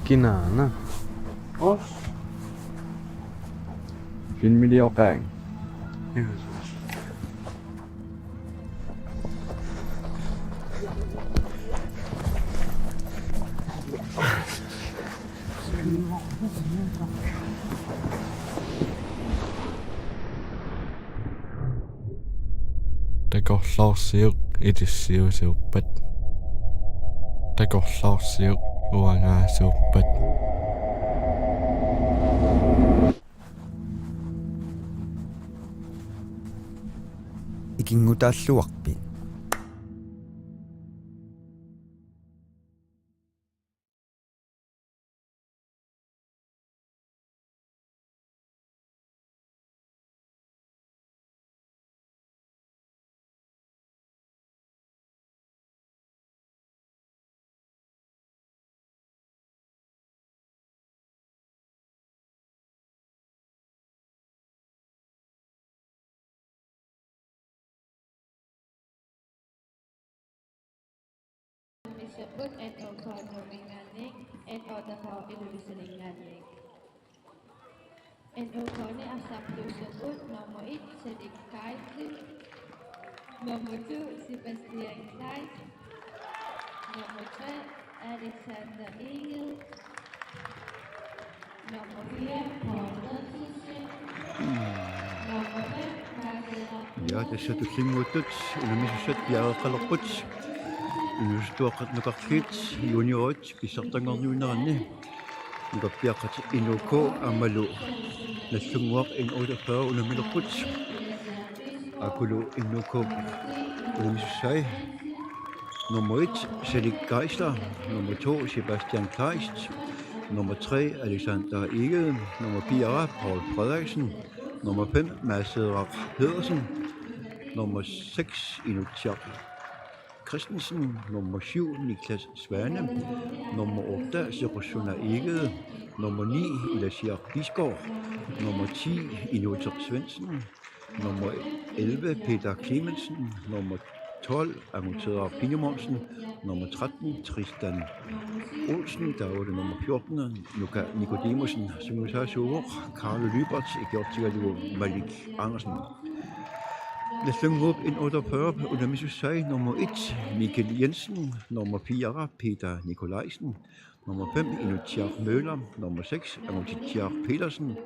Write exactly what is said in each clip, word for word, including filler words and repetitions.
Kinaana. Os. Filmilioqaanga. Takorloorsiuk ilissiusuuppat. Takorloorsiuk uangaasuuppat. Ikinngutaalluarpit? N O K-miinngaanniit, N otteogfyrre Ilulissaniinngaanniit. N O K-mi arsartuussaapput nummer et, Salik Geisling. Nummer to, Sebastian Kleist. Nummer tre, Alexander Egede. Nummer fire, Paul Christensen. Nummer fem, Marcel. Ja, tassa tullinnguuttut unammisussat piareeqqalerput. Inuusuttuaqqat nukarliit juniorit pissartanngorniunneranni. Nukappiaqqat N O K aammalu Nagdlunguaq N otteogfyrre unammilerput. Akulu N O K unammisussai. Nummer et, Salik Geisler. Nummer to, Sebastian Kleist. Nummer tre, Alexander Egede. Nummer fire, Paul Frederiksen. Nummer fem, Mads Edvard Pedersen. Nummer seks, Inutsiaq Christensen. Nummer syv, Niklas Svane. Nummer otte, Seqorsuna Egede. Nummer ni, Ilasiaq Bisgaard. Nummer ti, Inuuteq Svendsen. Nummer elleve, Peter Clemmensen. Nummer tolv, Anguteeraq Finemonsen. Nummer tretten, Tristan Olsen. Taavalu nummer fjorten, Nuka Nikodimussen. Sungiusaasuuvoq Karlo Lyberth ikiortigalugu Malik Andersen. Nagdlunguup N otteogfyrre unammisussai: nummer et, Mikkel Jensen, nummer fire, Peter Nikolajsen, nummer fem, Inutsiaq Møller, nummer seks, Angutitsiaq Petersen,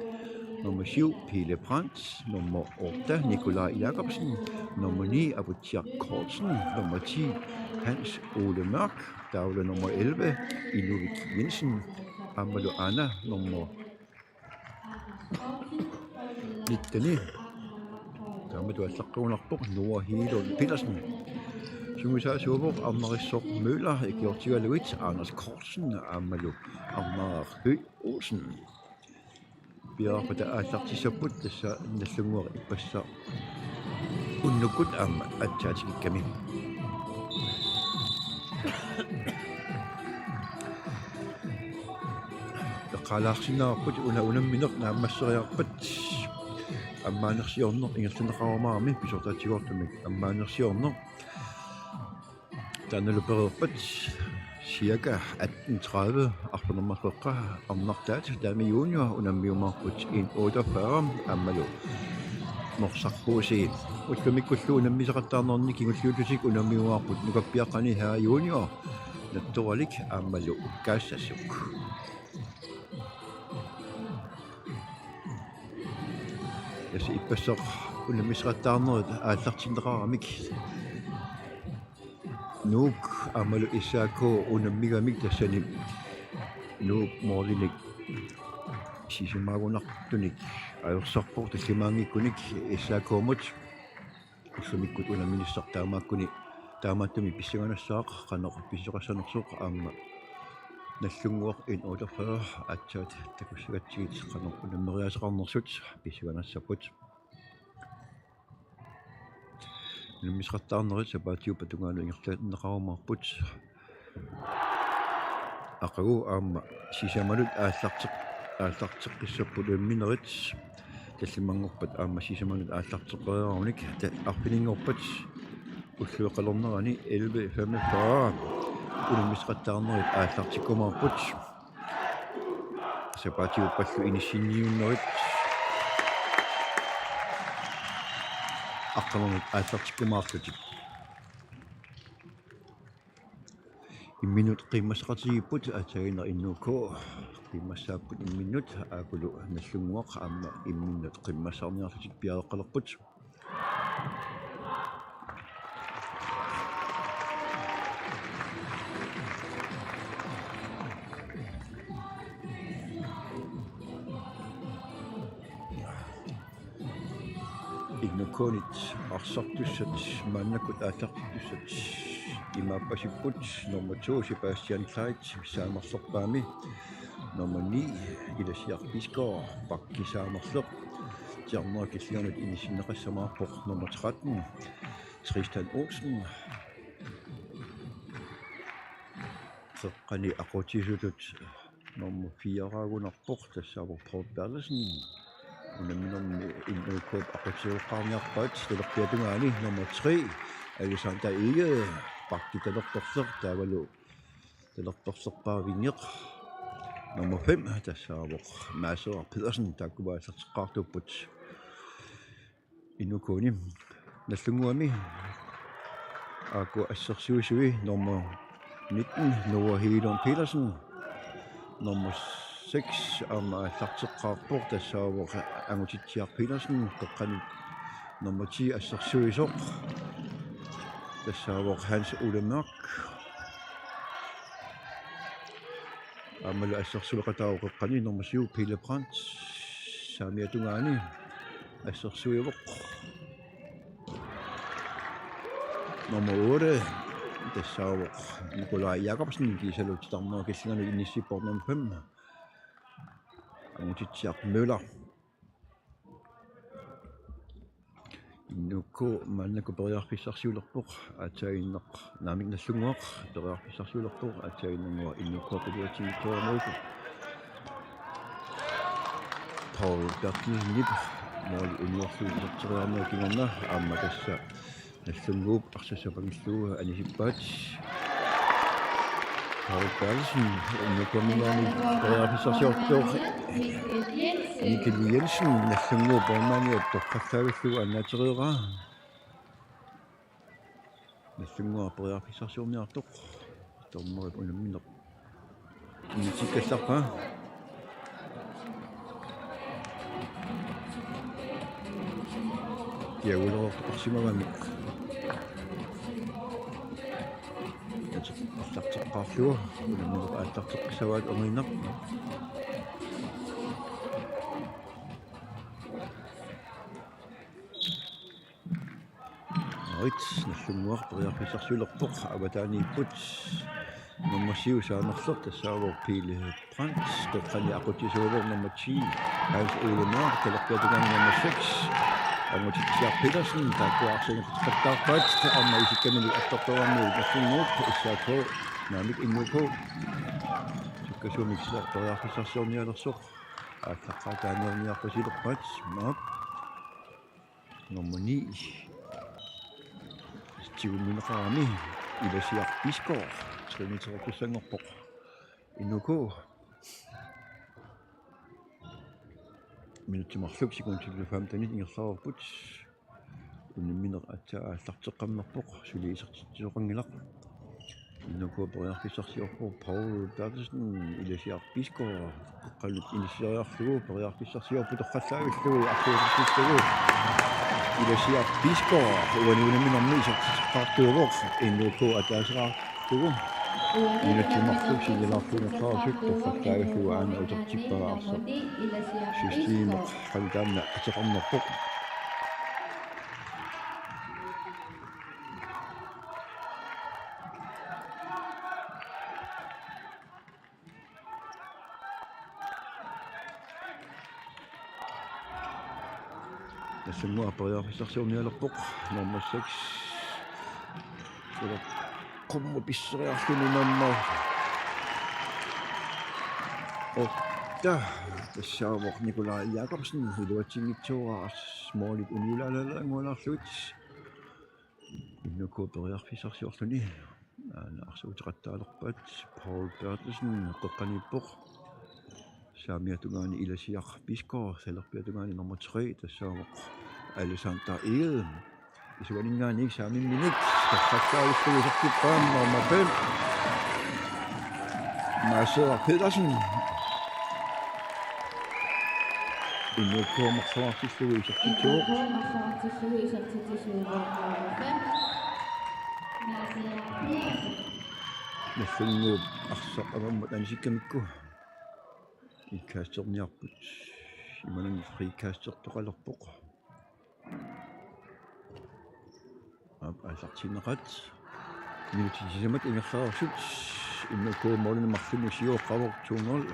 nummer syv, Pele Brandt, nummer otte, Nikolaj Jakobsen, nummer ni, Abutsiaq Kortsen, nummer ti, Hans Ole Mørk, taavalu nummer elleve, Inuvik Jensen, aammalu aana nummer nitten. Taamatut allaqqagunarpoq Noah Hegelund Petersen. Sungiusaasuuvoq Arnarisoq Møller ikiortigalugit Anders Kortsen aammalu Arnariaq Høgh Olsen. Piareerpata aallartissapput, tassa Nagdlunguaq ippassaq unnukkut aamma aatsaat tikikkami. Eqqaalaarsinnaavarput una unammineq naammasseriarpat. Ammaanersiorneq ingerlanneqarumaarami pisortatigoortumik ammaanersiorneq. Taannalu pereerpat cirka atten tredive arfineq-marlunngorpat arnartaat Dame Junior unammiumaarput N otteogfyrre aammalu Norsaq H C. Ullumikkullu unammisaqattaarnerni kingulliullutik unammiumaarput nukappiaqqani Herre Junior, Nattoralik aammalu Kaassassuk. Tassa ippassaq unammisaqattaarnerit aallartinneqaramik Nuuk aammalu S A K unammigamik, tassani Nuuk målinik sisamaagunartunik ajorsarpoq tallimaanngikkunik S A K-mut. Ullumikkut unamminissaq taamaakkuni, taamaattumik pissanganassaaq qanoq pisoqassanersoq aamma Nagdlunguaq N otteogfyrre aatsaat takussagatsigit qanoq unammeriaaseqarnersut pissanganassapput. Unammisaqattaarnerit sapaatiuppat tungaanut ingerlanneqarumaarput. Aqagu aamma sisamanut aallarteq-, aallarteqqissapput unamminerit. Tallimanngorpat aamma sisamanut aallarteqqeriaraannik ta-, arfininngorpat ulluiqalernerani elleve femogfyrre unammisaqattaarnerit aallartikkumaarput. Sapaatiuppallu inissinniunnerit aqqaneq-marluk aallartikkumaarlutik. Imminnut qiimmassaqartigipput, aatsaannguaq N U K qiimmassaapput imminnut, aakkulu Nagdlunguaq aamma imminnut qiimmassaarniarlutik piareeqqalerput. N U K-nit arsartussat maannakkut aallartittussat imaappasipput: nummer to Sebastian Kleist, saamerlerpaami, nummer ni Ilasiaq Bisgaard, pakki saamerleq, tjernera killinganut inissinneqassamaarpoq, nummer tretten Tristan Olsen, qeqqani aqutsisutut nummer fire-raagunarpoq, tassaavoq Paul Berthelsen. Unamminermi N U K-p aqutsisoqarniarpaat talerpiata tungaani, nummer tre Alexander Egede, pakki talerperleq, taavalu talerperlerpaavinngeq nummer fem, tassaavoq Mads Pedersen, taakkua aallarteqqaartuupput. N U K-ni. Nagdlunguami aajuku assersuisui nummer nitten Noah Hegelund Petersen, nummer seks aamma aallarteqqaarpoq, tassaavoq Angutitsiaq Petersen, qeqqani nummer ti assersuisoq, tassaavoq Hans Ole Mørch. Aammalu assersueqataavoq qeqqani nummer syv, Pele Brandt, saamiata tungaani assersuivoq. Nummer otte, tassaavoq Nikolaj Jakobsen, kiisalu titarnerup killinganut inissippoq, nummer fem, Angutitsiaq Møller. N U K maannakkut periarfissarsiulerpoq, aatsaannguaq, naamik, Nagdlunguaq periarfissarsiulerpoq, aatsaannguaq N U K periarfissarsiulerpoq. Paul Berthelsenip måli uniorlugu iserteriarnermut kingorna aamma tassa Nagdlunguup arsaq sapangillugu anisippaat. Paul Berthelsen, N U K-minngaanniit periarfissarsiortoq Mikkel Jensen, Nagdlunguup målmandiat torrallavillugu annaatereeraa. Nagdlunguaq periarfissarsiorniartoq. Dommerip unammineq inissikkallarpaa. Kiaguleroortoqarsimagami. Aallarteqqaarlugu, unammineq aallarteqqissavaat orniinnaq. Arit, Nagdlunguaq periarfissarsiulerpoq, avataaniipput. Nummer syv saamerleq, tassaavoq Pele Brandt, qeqqani aqutsisuuvoq nummer ti, Hans Ole Mørch, talerpiata tungaani nummer seks, Angutitsiaq Petersen, taakkua arsaq inequtaqattaarpaat, aamma isikkaminik attortorami Nagdlunguup, S A K, naamik, N U K. Sukkasuumik sila periarfissarsiornialersoq aallaqqaataaniorniarpasilerpaat, maap. Nummer ni. Tigummineqarami Ilasiaq Bisgaard. Triniteroqussanngorpoq. N U K. Minutsit marluk sekundillu femtenit ingerlareerput. Unammineq aatsaat aallarteqqammerpoq, suli isertitsisoqanngilaq. N U K periarfissarsiorpoq, Paul Berthelsen, Ilasiaq Bisgaard, qeqqanut inisseriarlugu, periarfissarsiorpoq torrallaavillugu, arfineq-marlunnilu. Ilasiaq Bisgaard, uani unamminermi isertitseqqaartuuvoq, N U K ataaseqarlugu. Minutsit marluk sinnilaarluinnarluarput, torrallaavillugu aana utertippaa arsaq systemeq qanoq taanna ateqarnerpoq. Nagdlunguaq periarfissarsiornialerpoq, nummer seks. Ila qummut pisseriarluni nummer otte. Tassaavoq Nikolaj Jakobsen, iluatsinngitsooraq, målip uniulaalaanngualaarlugit. N U K periarfissarsiorluni. Aana arsaq uteqattaalerpaat, Paul Berthelsen qeqqaniippoq. Saamiata tungaani Ilasiaq Bisgaard, Salerpiata tungaani nummer tre, tassaavoq Alexander Egede. Isuaninngaanniit saamimminik, tassakkaalissuisertippa nummer fem, Marcel Petersen. N K marsoqartillugu isertitsivoq. Nagdlunguup arsaq amermut anisikkamikku indkasterniarput. Imaluunniit frikastertoqalerpoq. Aap, aallartinneqaat. Minutsit sisamat ingerlareersut. N K-p målinik marlunnik siuaqqavoq to nul.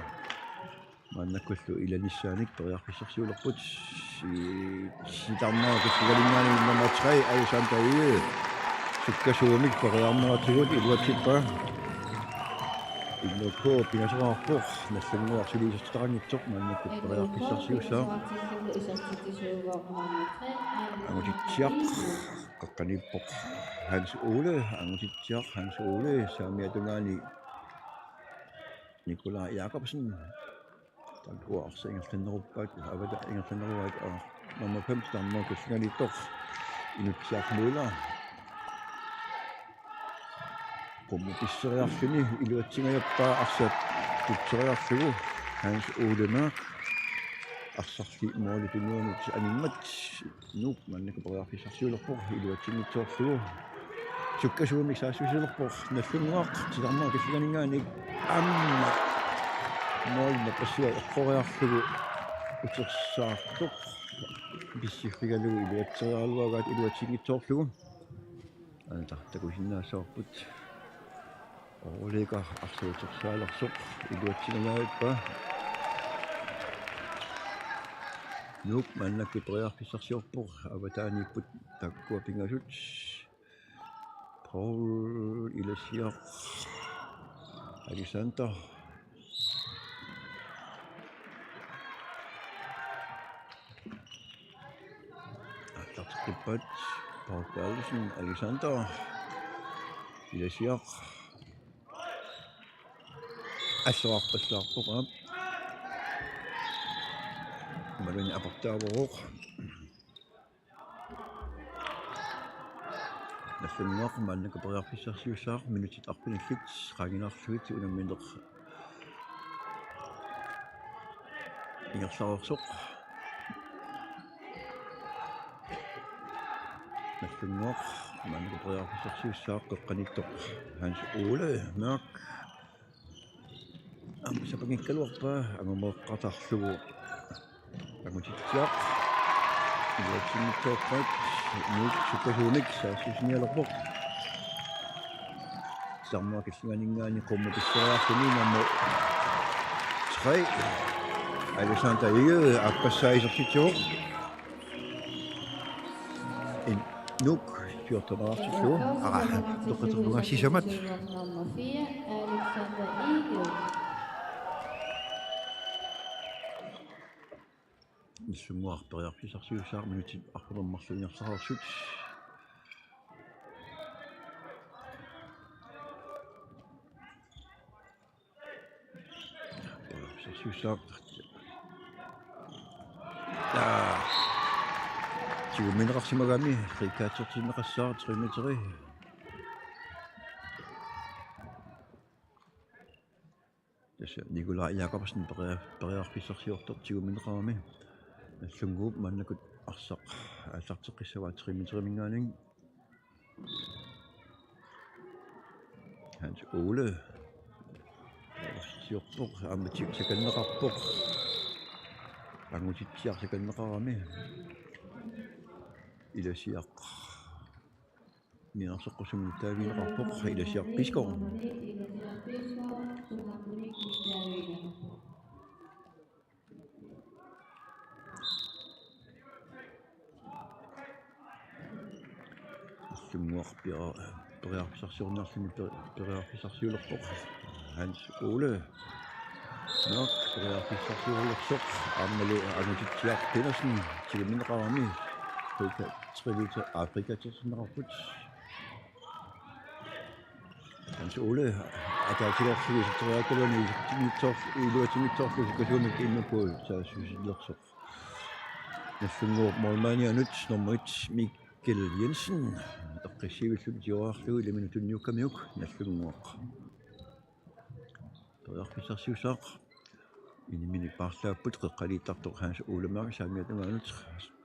Maannakkullu ilanissaanik periarfissarsiulerput. Si-, sitarnera killingalinngaanniit nummer tre, Alexander Egede. Sukkasuumik periarneratigut iluatsippa. N K pingasoqarpoq, Nagdlunguaq suli isertitaqanngitsoq, maannakkut periarfissarsiussaaq. Angutitsiaq, qeqqaniippoq Hans Ole, Angutitsiaq, Hans Ole, saamiata tungaani Nikolaj Jakobsen. Taakku arsaq ingerlanneruppaat, avataani ingerlanneruaat, aa, nummer fem, sitarnera killingaliittoq, Inutsiaq Møller. Qummut pisseriarluni iluatsingajappoq arsaq tutseriarlugu Hans Ole Mørch. Arsarli måli tunuanut animmat. Nuuk maannakkut periarfissarsiulerpoq iluatsinngitsoorlugu. Sukkasuumik saassussilerpoq Nagdlunguaq sitarnera killinganinngaanniit aamma måli nappassuaq eqqoriarlugu utersaartoq. Pissiffigalugu iluatseriaraluagaat iluatsinngitsoorlugu. Aana takusinnaassavarput. Oolika arsaq utersaalersoq iluatsingajappaa. Nuuk maannakkut periarfissarsiorpoq, avataaniipput taakkua pingasut. Paul Ilasiaq. Alexander. Aallartippaat Paul Berthelsen, Alexander. Ilasiaq. Assoqarpassaarpoq, aap. Imaluunniit aportaavoq. Nagdlunguaq maannakkut periarfissarsiussaaq, minutsit arfinillit qaangilaarlugit unammineq ingerlareersoq. Nagdlunguaq maannakkut periarfissarsiussaaq, qeqqaniittoq Hans Ole Mørch. Aamma sapanngikkaluarpaa, angumeeqqatarlugu Angutitsiaq. Iluatsinngitsoorpaat, Nuuk sukkasuumik saassussinialerpoq. Sitarnera killinganinngaanniit qummut pisseriarluni nummer tre, Alexander Egede, aappassaa isertitsivoq. Nuuk fjorten-erartillugu. Aa, toqqaterpunga sisamat. Nagdlunguaq periarfissarsiussaaq, minutsit arfineq-marluk ingerlareersut. Periarfissarsiussaaq. Aa. Tigummineqarsimagami, frikassertinneqassaaq, tre meteri. Tassa Nikolaj Jakobsen peria-, periarfissarsiortoq tigummineqarami. Nagdlunguup maannakkut arsaq aallarteqqissavaa tre meteriminngaanniit. Hans Ole. Siorpoq, aamma Tik sakanneqarpoq. Angutitsiaq sakanneqarami. Ilasiaq. Mianersoqqusumik taavineqarpoq, Ilasiaq Bisgaard. Nagdlunguaq pia-, periarfissarsiorniarluni per-, periarfissarsiulerpoq. Hans Ole. Nå, periarfissarsiulersoq. Aammalu Angutitsiaq Petersen. Tigummineqarami. Frika-, tre meter, aa, frikassertinneqarput. Hans Ole. Ataatilersuisertariaqaluni iluatsinngitsoor-, iluatsinngitsoorlusi sukkasuumik innukkut saassussilersoq. Nagdlunguup målmandianut nummer et Mikkel Jensen. Eqqissivillutik tigoriarlugu elleve minutsit tunniukkamiuk Nagdlunguaq. Periarfissarsiussaaq. Inimminik paarlaapput qeqqaniittartoq Hans Ole Mørch saamiata tungaanut,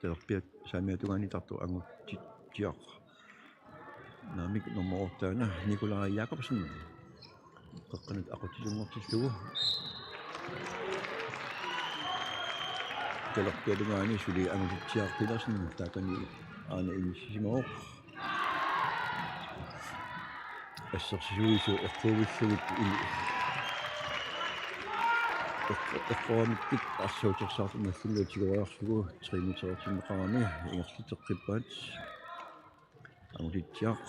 talerpiata saamiata tungaaniittartoq Angutit Tiaq. Naamik nummer otte-na Nikolaj Jakobsen. Qeqqanut aqutsisunngortillugu. Talerpiata tungaani suli Angutit Tiaq Petersen taakani aana inissisimavoq. Assersuisut eqquuvillugit i-, eq-, eqquamikkut arsaatsersaartumik Nagdlunguup tigoriarlugu tre-mik treogtyve-qarami ingerlateqqippaat. Angutit Tiaq.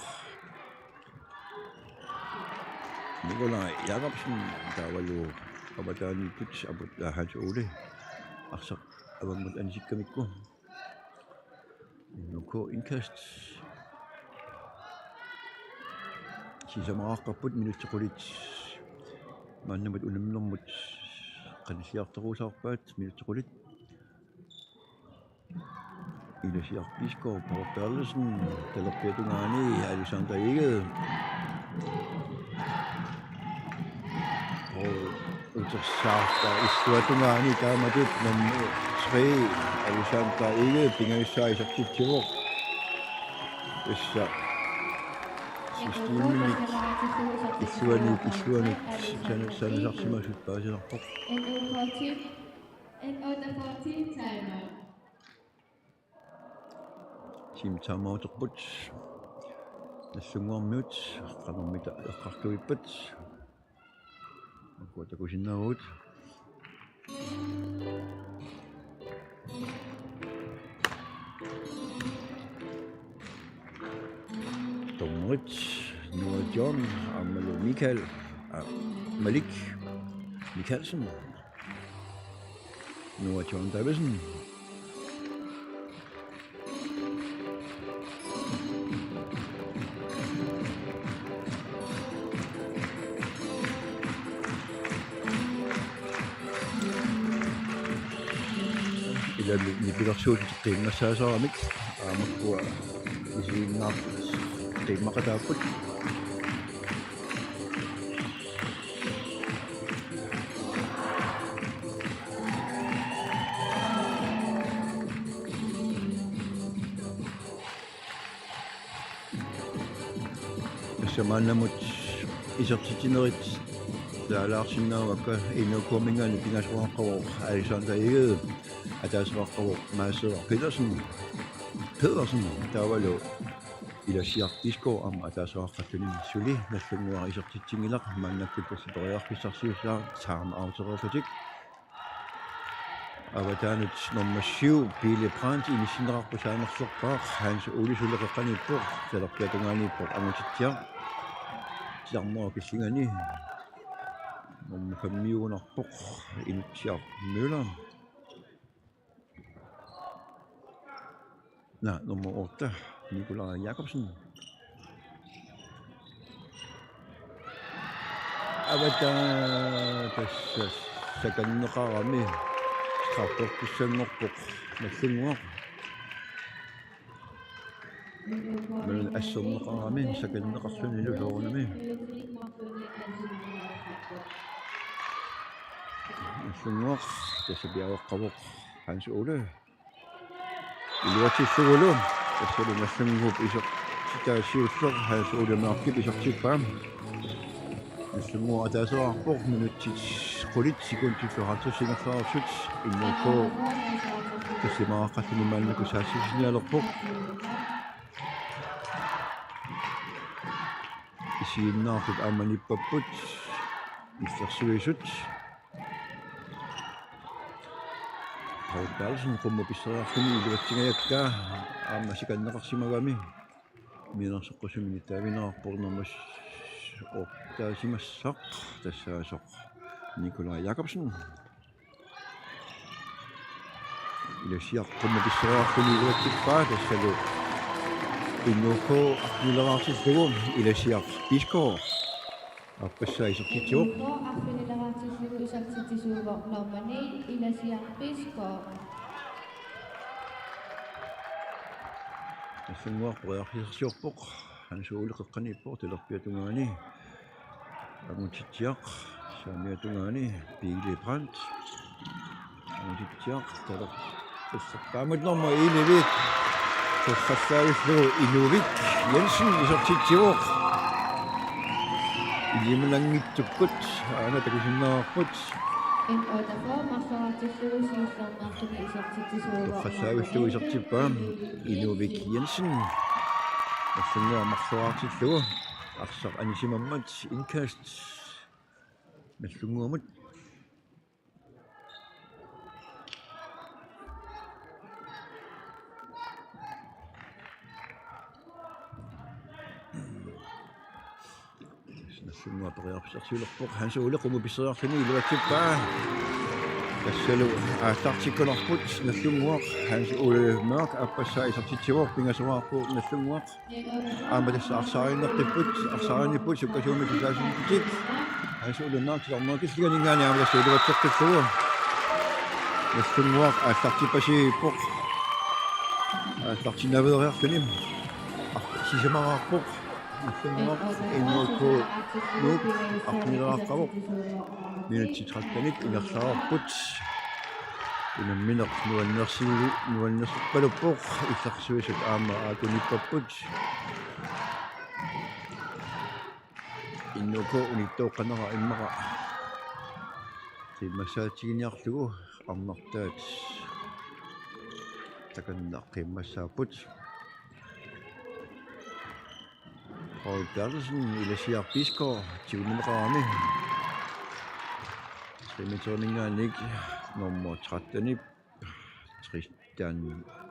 Nikolaj Jakobsen taavalu avataaniittut aput Hans Ole arsaq avammut anisikkamikku. N O K indkast. Sisamaraqqapput minutsit qulit. Maannamut unamminermut qanilliartorusaarpaat minutsit qulit. Ilasiaq Bisgaard, Poul Berthelsen, talerpiata tungaani, Alexander Egede. Poul utersaartaa illuata tungaani taamatut nummer tre, Alexander Egede, pingajussaa isertitsivoq. Tassa systemimik illuanut, illuanut sana-, sanasarsimasut paasilerpoq. Timeout. Timeouterput. Nagdlunguarmiut qanormita eqqartuippat. Ukua takusinnaavagut. Dommerit Noah John aammalu Michael, aa, Malik Mikaelsen. Noah John Davidsen. Ilami nipilersuutit qiimmassaasaramik aamakkua isiginnaartut qiimmaqataapput. Tassa maannamut isertitsinerit taalaarsinnaavakka. N O K-minngaanniit pingasoqaqqavoq Alexander Egede, ataaseqaqqavoq Mads Petersen, Pedersen taavalu Ilasiaq Bisgaard aamma ataaseqaqqalluni. Suli Nagdlunguaq isertitsinngilaq, maannakkut tassa periarfissarsiussaaq timeoutereerlutik. Avataanut nummer syv, Pele Brandt, inissinneqarpoq saamerlerpaaq, Hans Ole suli qeqqaniippoq, talerpiata tungaaniippoq Angutit Tiaq. Titarnerup killingani nummer fem-iugunarpoq, Inutsiaq Møller. Naa, nummer otte, Nikolaj Jakobsen. Avataa tassa sakanneqarami, strafferpissanngorpoq Nagdlunguaq. Maanna asserneqarami sakanneqarlunilu soorunami. Nagdlunguaq tassa piareeqqavoq Hans Ole. Iluatsillugulu, tassalu Nagdlunguup isertitaa siulleq Hans Ole Mørchip isertippaa. Nagdlunguaq ataaseqarpoq, minutsit qulit sekundit halvtreds ingerlareersut, N O K tallimaraqqalluni maannakkut saassussinialerpoq. Isiginnaartut aamma nippapput, illersuisut. Paul Carlsen qummut pisseriarluni iluatsingajakka aamma sikanneqarsimagami. Mianersoqqusumik taavinerarpoq nummer otte-simassaq, tassaasoq Nikolaj Jakobsen. Ilasiaq qummut pisseriarluni iluatsippaa, tassalu N O K arnileraartillugu Ilasiaq Bisgaard. Aappassaa isertitsivoq. N K K arfinileraartillugu isertitsisuuvoq nummer ni, Ilasiaq Bisgaard. Nagdlunguaq periarfissarsiorpoq. Hans Ole qeqqaniippoq talerpiata tungaani. Angutitsiaq saamiata tungaani, Pele Brandt. Angutitsiaq talerpassaarpaamut nummer elleve. Torrallavillugu Inuvik Jensen isertitsivoq. Ilimananngitsukkut aamma takusinnaavarput. N otteogfyrre marloriartillugu siullermeerluni isertitsisuuvoq. Torrallavillugu isertippaa Inuvik Jensen. Nagdlunguaq marloriartillugu arsaq anisimammat indkast Nagdlunguamut. Nagdlunguaq periarfissarsiulerpoq. Hans Ole qummut pisseriarluni iluatsippaa. Tassalu aallartikkunarput Nagdlunguaq. Hans Ole Mørch aappassaa isertitsivoq, pingasoraarpoq Nagdlunguaq. Aamma tassa arsaq anineqqipput, arsaq anipput sukkasuumik saassussitik. Hans Ole Mørch titarnerup killinganinngaanniit aamma tassa iluatseqqillugu. Nagdlunguaq aallartippasiippoq. Aallartinnaveeriarluni. Ar-, sisamaraarpoq. Nagdlunguaq N K K Nuuk arfinileraarput. Minutsit trettenit ingerlareerput. Unammineq nuannersi-, nuannersorpaluppoq, illersuisut aamma aatuniippapput. N K K unittooqqanera immaqa qiimmassaatiginiarlugu arnartaat takanna qiimmassaapput. Paul Berthelsen, Ilasiaq Bisgaard, tiguneqarami. Tre meteriminngaanniit nummer tretten-ip, Tristan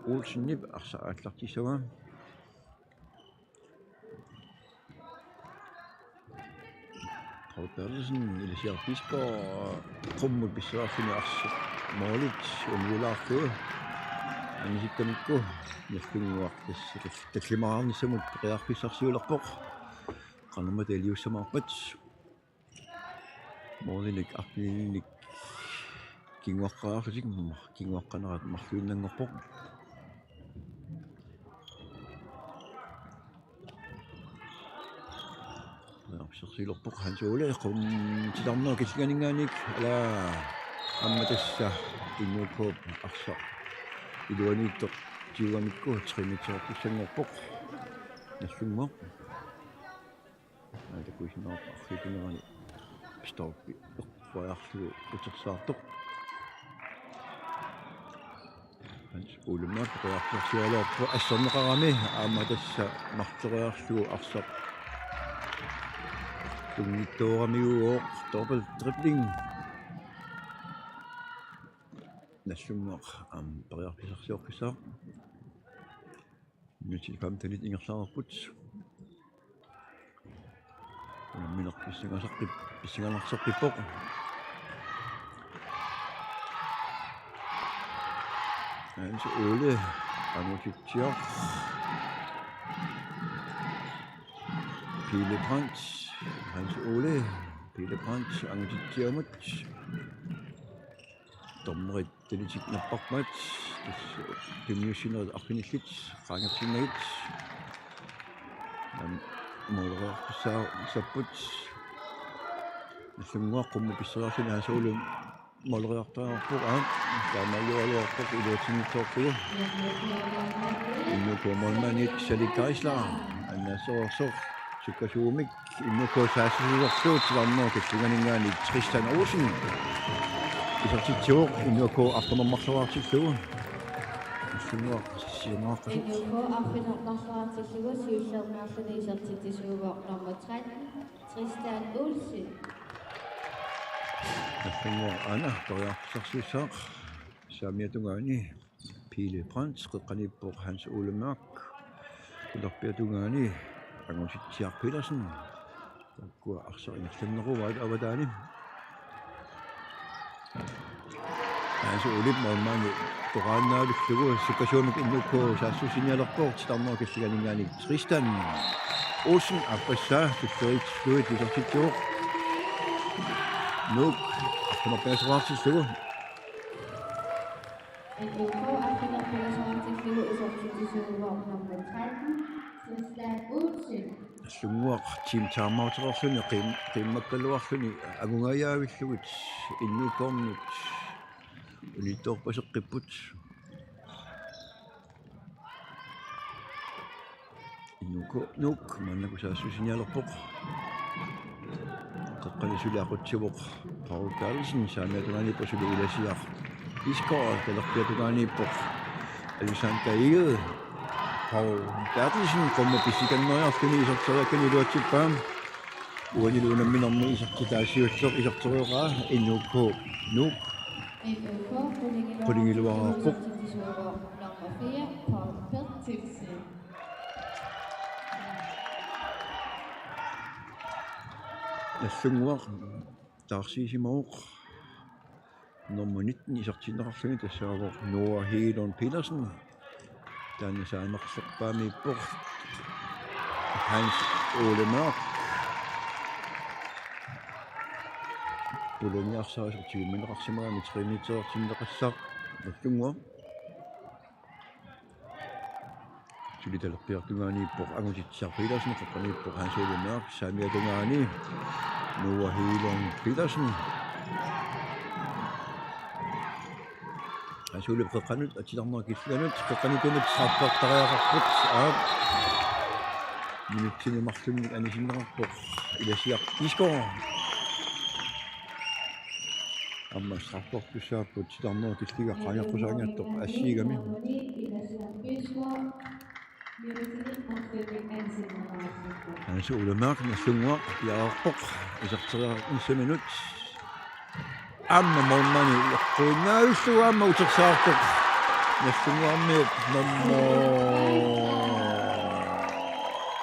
Olsenip arsaq aallartissavaa. Paul Berthelsen, Ilasiaq Bisgaard, qummut pisseriarluni arsaq målit uniulaarlugu. Anisittamikku Nagdlunguaq tassa tallimaarnissamut periarfissarsiulerpoq. Qanormita iliussamaarpat. Målinik arfinilinnik kinguaqqaarlutik, kinguaqqanerat marluinnanngorpoq. Periarfissarsiulerpoq Hans Ole, qum titarnerup killinganinngaanniit, ala aamma tassa N K K-p arsaq iluaniittoq tigugamikku tre meterertussanngorpoq. Nagdlunguaq. Aa, takusinnaavarput arriitsunerani stolpi eqqoriarlugu utersaartoq. Hans Ole Mørch periarfissarsiulerpoq asserneqarami, aamma tassa marloriarlugu arsaq tunngitsooramiuk, dobbelt dribling. Nagdlunguaq aamma periarfissarsioqqissaaq. Minutsit femtenit ingerlareerput. Unammineq pissangasaqqip-, pissanganarseqqippoq. Hans Ole, Angutitsiaq. Pele Brandt, Hans Ole, Pele Brandt, Angutitsiamut. Dommerit tanitik napparmat, tassa tunniussinerit arfinillit qaangersinnagit. Aamma måleriartussaassapput. Nagdlunguaq qummut pisseriarluni Hans Ole måleriartariaqarpoq, aamma taamaajugaluarpoq iluatsinngitsoorlugu. N K K målmandit Salik Geisler annaassareersoq sukkasuumik N K K saassussilerlugu titarnerup killinganinngaanniit Tristan Olsen isertitsivoq N K K arfineq-marloriartillugu. Nagdlunguaq sisamaaqqasoq. N K K arfineq-marloriartillugu siullermeerluni isertitsisuuvoq nummer tretten, Tristan Olsen. Nagdlunguaq aana periarfissarsiussaaq saamiata tungaani. Pele Brandt, qeqqaniippoq Hans Ole Mørch. Talerpiata tungaani Angutitsiaq Petersen. Taakkua arsaq ingerlanneruaat avataani. Hans Olep målmandi toqaannaavillugu sukkasuumik N K K saassussinialerpoq, titarnerup killinganinngaanniit Tristan Olsen aappassaa tulleriiaarlugu isertitsivoq. Nuuk arfineq-pingasoqartillugu. N U K arfineq-pingasoqartillugu isertitsisuuvoq nummer tretten, Tristan Olsen. Nagdlunguaq team timeout-eqarluni qiim-, qiimmakkaluarluni angungaajaavillugit N U K-rnut unittoorpaseqqipput. N U K Nuuk maannakkut saassussinialerpoq. Qeqqani suli aqutsivoq Paul Berthelsen, saamiata tungaaniippoq suli Ilasiaq Bisgaard, talerpiata tungaaniippoq Alexander Egede. Paul Berthelsen qummut pissikanneriarluni iserteriakkani iluatsippaa. Uanilu unamminermi isertitaasiullugu iserterioraa. N U K Nuuk qulingiluarpoq. Nummer fire, Paul Berthelsen. Nagdlunguaq taarsiisimavoq. Nummer nitten isertinneqarluni tassaavoq Noah Hegelund Petersen. Taanna saanerlerpaamiippoq Hans Ole Mørk. Pulaniarsarisoq tigummineqarsimagami tremeteriartinneqassaaq Nagdlunguaq. Suli talerpiata tungaaniippoq Angutitsiaq Petersen, qeqqaniippoq Hans Ole Mørk, saamiata tungaani Noah Hegelund Petersen. Hans Ole qeqqanut atitarnerup killinganut, qeqqanut tunut straffertariaqarput, aap. Minutsini marlunnik anisinneqarpoq Ilasiaq Bisgaard. Aamma straffertussaapput, titarnerup killinga qaangerpusaanngitsoq assiigami. Hans Ole Mørk, Nagdlunguaq, piareerpoq iserteriarnissaminut. Aamma målmandi eqquinnaavillugu aamma utersaartoq. Nagdlunguarmiut nummer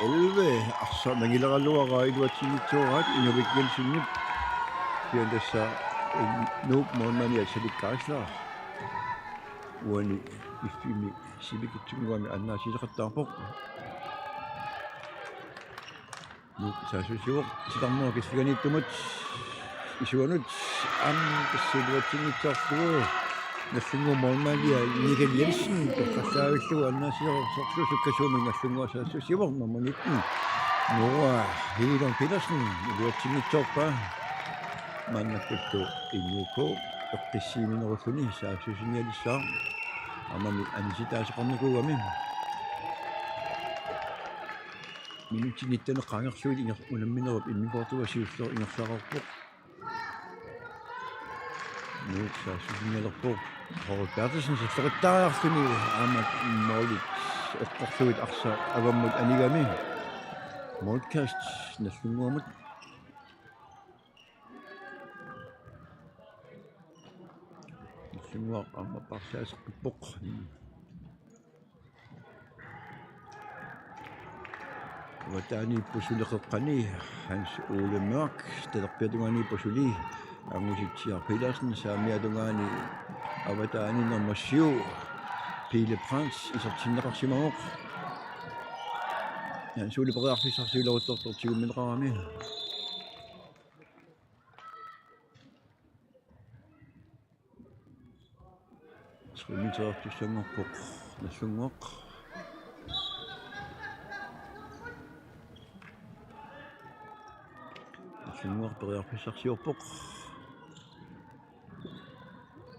elleve arsaq nangileraluaraa iluatsinngitsooraat Inuvik Jensenip. Kisianni tassa Nuup målmandi Salik Geisler uani iffimmi sivikitsunnguamik annaasisoqattaarpoq. Nuuk saassussivoq titarnerup killinganiittumut isuanut, aamma tassa iluatsinngitsoorlugu. Nagdlunguup målmandia Michael Jensen torrallaavillugu annaasisoqarlugu sukkasuumik Nagdlunguaq saassussivoq. Nummer nitten Noah Hegelund Petersen iluatsinngitsoorpaa. Maannakkuttu N U K eqqissiiminerulluni saassussinialissaaq. Aammami anisitaasoqarnikuugami. Minutsit nitten qaangerlugit inger-, unamminerup immipoortua siulleq ingerlareerpoq. Nuuk saassussinialerpoq. Paul Berthelsen salloqittaariarluni aamma målit eqqorlugit arsaq avammut anigami. Målkast Nagdlunguamut. Nagdlunguaq aamma paarlaaseqqippoq. Avataaniippoq suli qeqqani Hans Ole Mørk, talerpiata tungaaniippoq suli Angutitsiaq Petersen, saamiata tungaani avataani nummer syv Pele Brandt isertinneqarsimavoq. Hans Ole periarfissarsiuleruttortoq tigummineqarami. Tremeteriartussanngorpoq Nagdlunguaq. Nagdlunguaq periarfissarsiorpoq.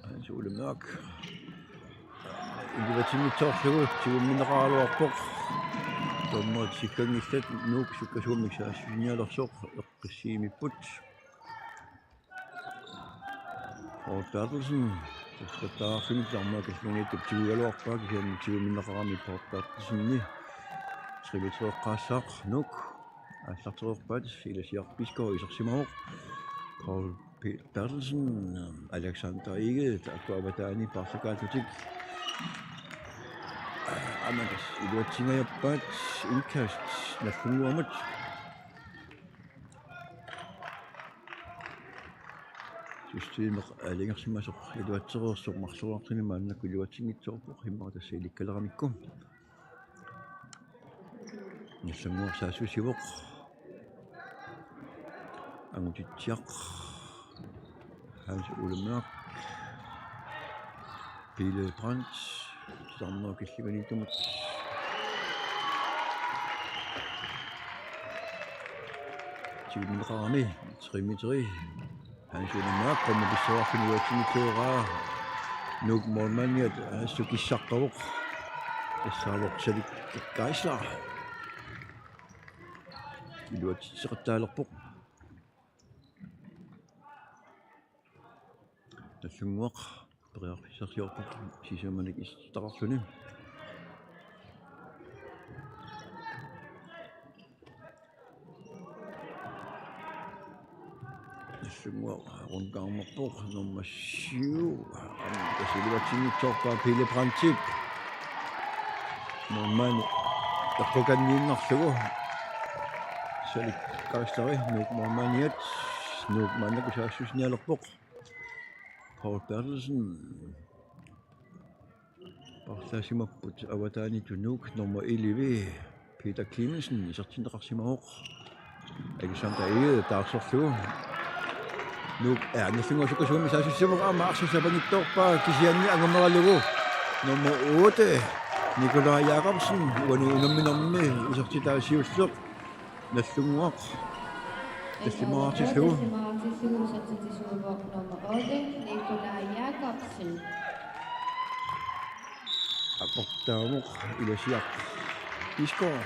Hans Ole Mørk. Iluatsinngitsoorlugu tigummineqaraluarpoq. Dommerit sikkanngillat, Nuuk sukkasuumik saassussinialersoq eqqissiimipput. Paul Berthelsen, uffettaarfini titarnerup killinganiittup tigugaluarpaa, kisianni tigummineqarami Paul Berthelsenip tremetereqqaassaaq. Nuuk aallartereerpaat, Ilasiaq Bisgaard isersimavoq. Paul P-, Berthelsen, Alexander Egede, taakku avataani paarlakaallutik. Aamma tassa iluatsingajappaat, indkast Nagdlunguamut. Systemeq aalajangersimasoq iluatsereersoq marloriarluni maannakkut iluatsinngitsoorpoq, immaqa tassa ilikkaleramikku. Nagdlunguaq saassussivoq. Angutitsiaq. Hans Ulemark. Pele Brandt. Titarnerup killinganiittumut. Tigummineqarami. Trimeteri. Hans Ulemark. Qummut pissuarfini uatsinngitsoorpaa. Nuuk målmandiat assut kissaqqavoq. Tassaavoq Salik Geisler. Iluatsitseqattaalerpoq. Nagdlunguaq periarfissarsiorpoq sisamannik isertitaqarluni. Nagdlunguaq rundgångerpoq nummer syv. Tassa iluatsinngitsoorpaa Pele Brandtip. Målmandi eqqukanniinnarlugu. Salik Geisleri, Nuuk målmandiat. Nuuk maannakkut saassussinialerpoq. Paul Berthelsen. Paarlaasimapput avataanitut Nuuk nummer elleve, Peter Clemmensen, isertinneqarsimavoq. Alexander Egede taarserlugu. Nuuk, aa, Nagdlunguaq sukkasuumik saassussivoq, aamma arsaq sapanngitsoorpaa kisianni angumeralugu. Nummer otte, Nikolaj Jakobsen, uani unamminermi isertitaa siulleq. Nagdlunguaq. Tallimaqartillugu. Tallimaqartillugu isertitsisuuvoq nummer otte, Nikolaj Jakobsen. Aportaavoq Ilasiaq Bisgaard.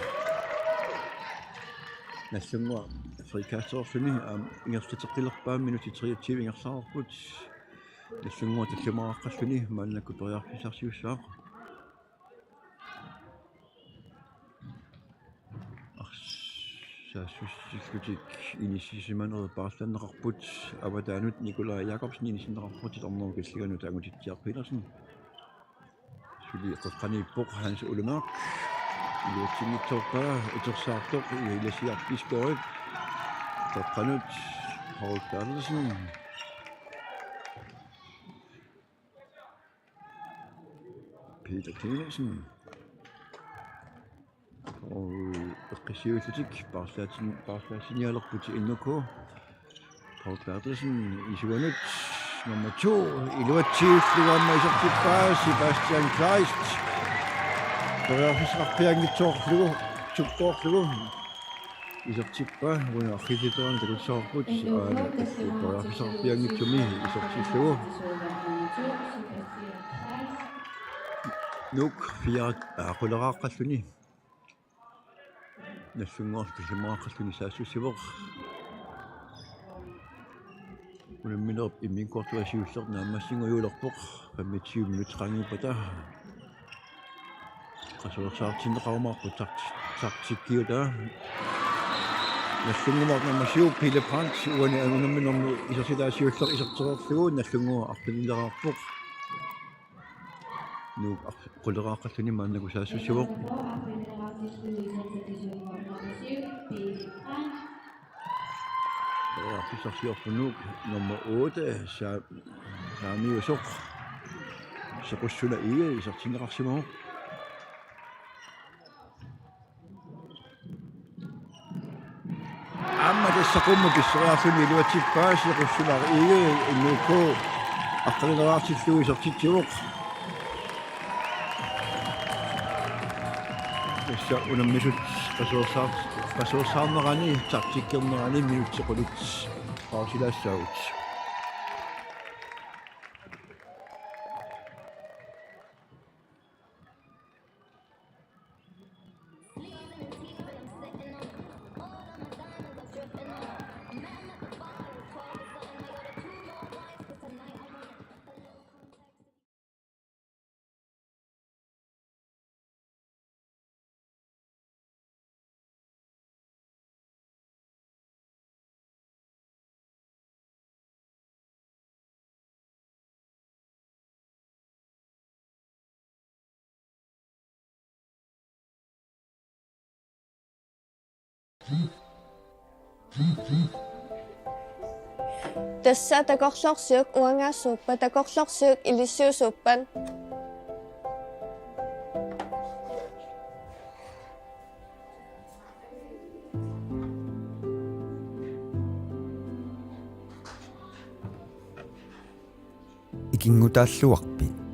Nagdlunguaq frikasterluni, aamma ingerlateqqilerpaa, minutsit treogtyve ingerlareerput. Nagdlunguaq tallimaqaqqalluni maannakkut periarfissarsiussaaq. Ars-, saassussillutik inissisimanerit paarlanneqarput, avataanut Nikolaj Jakobsen inissinneqarpoq, titarnerup killinganut Angutitsiaq Petersen. Suli qeqqaniippoq Hans Ulemark. Iluatsinngitsoorpaa utersaartoq Ilasiaq Bisgaardip. Qeqqanut Paul Berthelsen. Peter Clemmensen. Og eqqissiviillutik paarlaatsin-, paarlaatsinialerput N K. Paul Berthelsen isuanut nummer to. Iluatsiillugu aamma isertippaa Sebastian Kleist. Periarfissaqarpianngitsoorlugu, tukkoorlugu. Isertippaa, uani arriititeraanni takussavarput, aana periarfissaqarpianngitsumi isertillugu. Nuuk fire, aa, quleraaqqalluni. Nagdlunguaq tallimaqaqqalluni saassussivoq. Unamminerup immikkoortua siulleq naammassingajuulerpoq femogtyve minutsit qaangiuppata. Qasuersaartinneqarumaarput takt-, taktikkiutaa. Nagdlunguaq nummer syv, Pele Brandt, uani unamminermi isertitaa siulleq isertereerlugu, Nagdlunguaq arfinileraarpoq. Nuuk ar-, quleraaqqalluni maannakkut saassussivoq. Periarfissarsiorpoq Nuuk nummer otte, Sa-, Saamiusoq. Sequssuna Egede isertinneqarsimavoq. Aamma tassa qummut pisseriarluni iluatsippaa, Sequssuna Egede N K aqqaneqartillugu isertitsivoq. Tassa unammisut qasuersaar-, qasuersaarnerani, taktikkernerani minutsit qulit pausilaassaagut. Tassa takorloorsiuk uangaasuuppat, takorloorsiuk ilissiusuuppat. kinngutaalluarpit?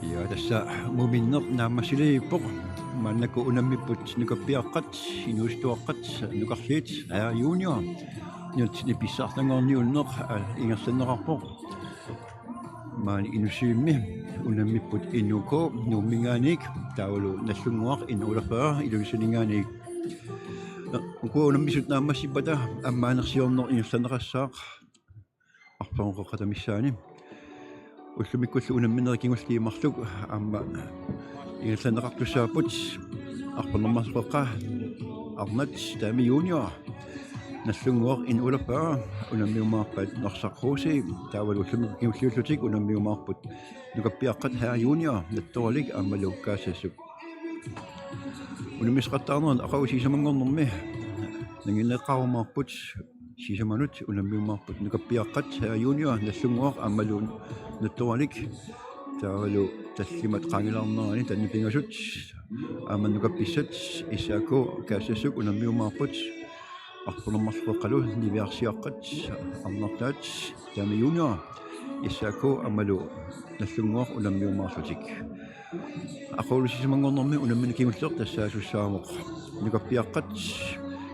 Ja, tassa muminneq naammassiliippoq. Maannakkut unammipput nukappiaqqat, inuusuttuaqqat, nukarliit, Air Junior. Nunatsinni pissaartanngorniunneq, aa, ingerlanneqarpoq. Maani Inussivimmi unammipput N U K Nuumminngaanniit taavalu Nagdlunguaq N otteogfyrre Ilulissaninngaanniit. Ukua unammisut naammassippata ammaanersiorneq ingerlanneqassaaq arfernup qeqqata missaani. Ullumikkullu unamminerit kingulliit marluk aamma ingerlanneqartussaapput. Arfernup marluk qeqqa arnat Dame Junior. Nagdlunguaq N otteogfyrre unammiumaarpat Norsaq H C, taavalu ullumikkut kingulliullutik unammiumaarput nukappiaqqat Air Junior, Nattoralik aammalu Kaassassuk. Unammisaqattaarnerit aqagu sisamanngornermi nanginneqqaarumaarput, sisamanut unammiumaarput nukappiaqqat Air Junior, Nagdlunguaq aammalu Nattoralik, taavalu tallimat qaangilaarnerani taanna pingasut aamma nukappissat S A K Kaassassuk unammiumaarput. Arfernup marluk qeqqalu niviarsiaqqat arnartaat Dame Junior, S A K aammalu Nagdlunguaq unammiumaarlutik. Aqagulu sisamanngornermi unammineq kingulleq tassaasussaavoq nukappiaqqat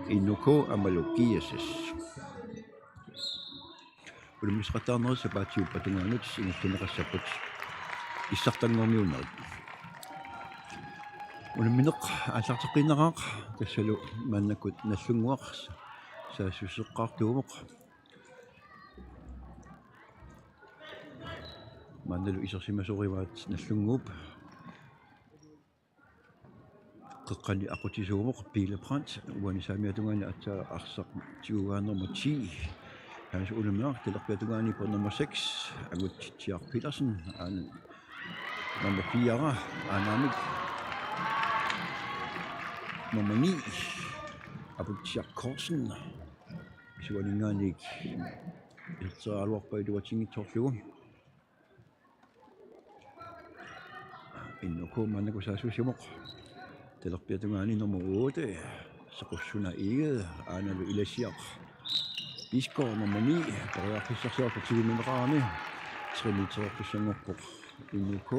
N O K aammalu G S S. Unammisaqattaarnerit sapaatiuppat tungaanut ingerlanneqassapput issartanngorniunnerit. Unammineq aallarteqqiinnaraaq, tassalu maannakkut Nagdlunguaq saassusseqqaartuuvoq. Maannalu isersimasorivaat Nagdlunguup qeqqani aqqutisuuvoq Pele Brandt, uani saamiata tungaani aatsaat arsaq tiguaa nummer ti, Hans Ole Mørch, talerpiata tungaaniippoq nummer seks, Angutsiaq Petersen, aana nummer fire, aanaamik nummer ni, Aputsiaq Korsen, isuaninngaanniit iserteriaraluarpaa iluatsinngitsoorlugu. N O K maannakkut saassussivoq. Talerpiata tungaani nummer otte, Sequssuna Egede, aanalu Ilasiaq Bisgaard nummer ni, periarfissarsiorpoq tigummineqarami. Tre meteriortussanngorpoq N O K,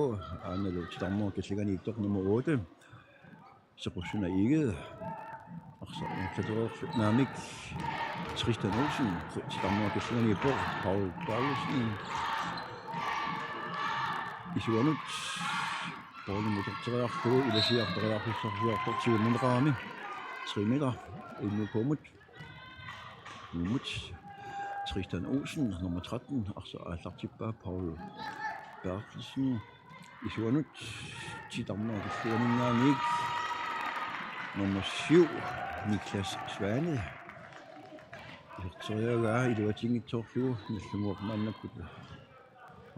aanalu titarnerup kallinganiittoq nummer otte, Sequssuna Egede. Arsaq ingerlatereerlugu naamik, Tristan Olsen, titarnerup kallinganiippoq, Paul Berthelsen. Isuanut, Paulimut uterteriarlugu, Ilasiaq periarfissarsiorpoq tigummineqarami. Tre meter, N O K-mut. Nuummut, Tristan Olsen, nummer tretten, arsaq aallartippaa, Paul Berthelsen. Isuanut, titarnerup kallinganinngaanniit, nummer syv, Niklas Svane. Iserteriaraa iluatsinngitsoorlugu, Nagdlunguaq maannakkut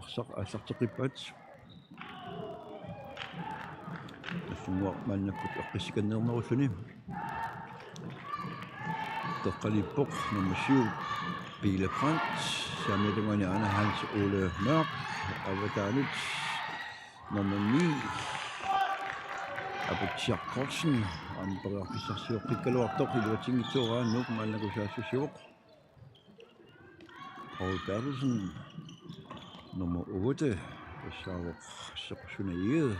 arsaq aallarteqqippaat. Nagdlunguaq maannakkut eqqissikanneernerulluni. Qeqqaniippoq nummer syv, Pele Brandt, saamiata tungaani aana Hans Ole Mørch, avataanut nummer ni, Aputsiaq Korsen, aamma periarfissarsioqqikkaluartoq, iluatsinngitsooraa, Nuuk maannakkut saassussivoq. Paul Berthelsen, nummer otte, tassaavoq Sequssuna Egede.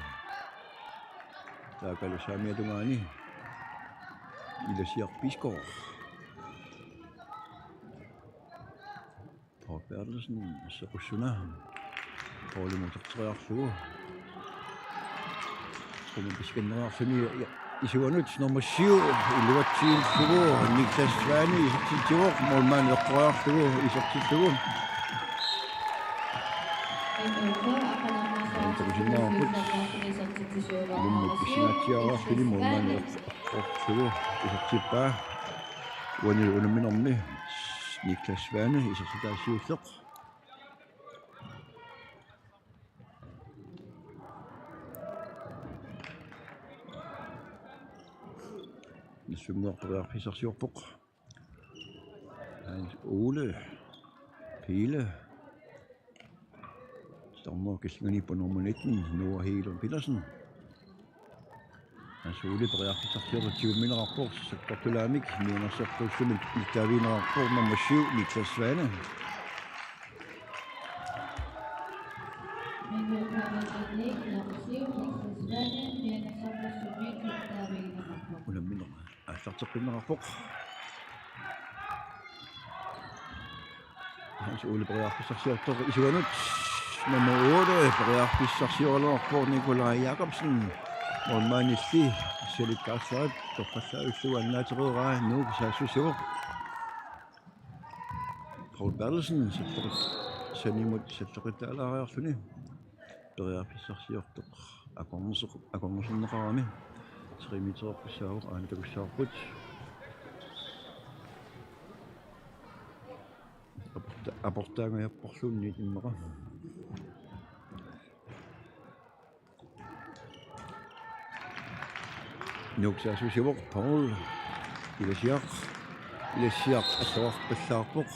Taakkualu saamiata tungaani Ilasiaq Bisgaard. Paul Berthelsen, Sequssuna. Paulimut uterteriarlugu. Qummut piskanneqarluni, ja, isuanut nummer syv, iluatsillugu, Niklas Svane isertitsivoq, målmand eqqoriarlugu isertillugu. Takusinnaavarput. Ilummut pisingaatsiaraarluni målmand eqqoriarlugu isertippaa. Uani unamminermi Niklas Svane isertitaa siulleq. Nagdlunguaq periarfissarsiorpoq. Hans Ole Pele. Titarnerup kallinganiippoq nummer nitten, Noah Hegelund Petersen. Hans Ole periarfissarsiorlugu tigummineqarpoq, sakkortulaamik niuernersortuussumik nittaavigineqarpoq nummer syv, Niklas Svane. Tarteqqinneqarpoq. Hans Ole periarfissarsiortoq isuanut. Nummer otte periarfissarsioraluarpoq Nikolaj Jakobsen. Målmandilli salikkaarsaat toqqallavillugu annaatereeraa Nuuk saassussivoq. Paul Berthelsen salleqit-, sanimut salleqittaalaariarluni. Periarfissarsiortoq akornusoq-, akornuserneqarami. Tre metererpassaavoq, aana takussavarput. Aporta-, aportaangajapporluunniit immaqa. Nuuk saassussivoq, Paul. Ilasiaq. Ilasiaq atorpallaarpoq.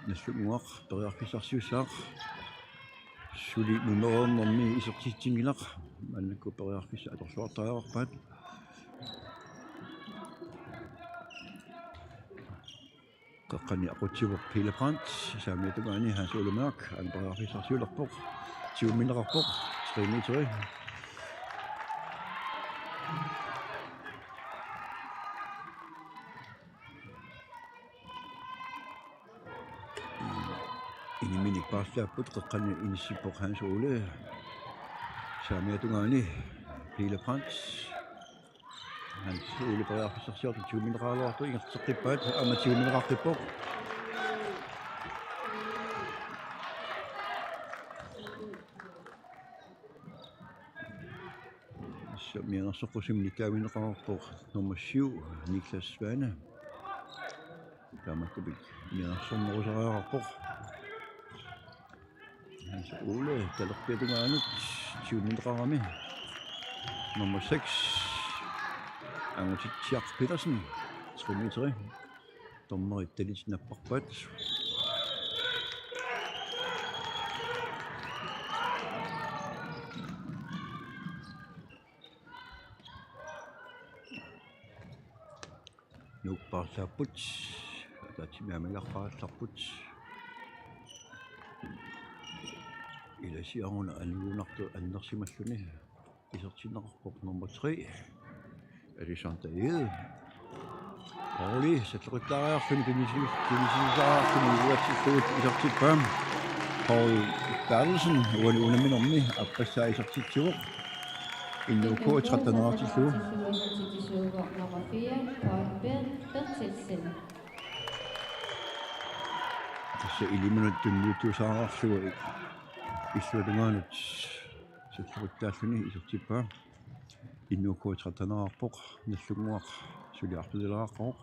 Nagdlunguaq periarfissarsiussaaq. Suli numeroornermi isertitsinngilaq. Maannakkut periarfissat atorluartariaqarpaat. Qeqqani aqutsivoq Pele Brandt, saamiata tungaani Hans Ole Mørch, aana periarfissarsiulerpoq, tigummineqarpoq, tre meteri. Inimini paarlaapput, qeqqani inissippoq Hans Ole, saamiata tungaani Pele Brandt. Hans Ole periarfissarsiortoq tigummineqaraluartoq, ingerlateqqippaat, aamma tigummineqaqqippoq. Tassa mianersoqqusumik nittaavinneqarpoq nummer syv, Niklas Svane. Taamaattumik mianersornerusariaqarpoq. Hans Ole talerpiata tungaanut tigummineqarami. Nummer seks, Angutitsiaq Petersen, tre meteri. Dommerit talitsinnapparpaat. Nuuk paarlaapput, ataatsimiingajaqqaarallarput. Ilasiaq una aniguunartoq annersimalluni isertinneqarpoq nummer tre, Alexander Egede. Pauli salleqittaariarluni kinisi-, kinisisariarluni iluatsillugu isertippaa. Paul Berthelsen uani unamminermi appassaa isertitsivoq. N O K tretten-eriartillugu. Nummer fire, Paul Ber-, Berthelsen. Tassa ilimanut tunniuttuusaariarlugu illuatungaanut salleqittaalluni isertippaa. N O K tretten-eriarpoq, Nagdlunguaq suli arfinileqaqqavoq.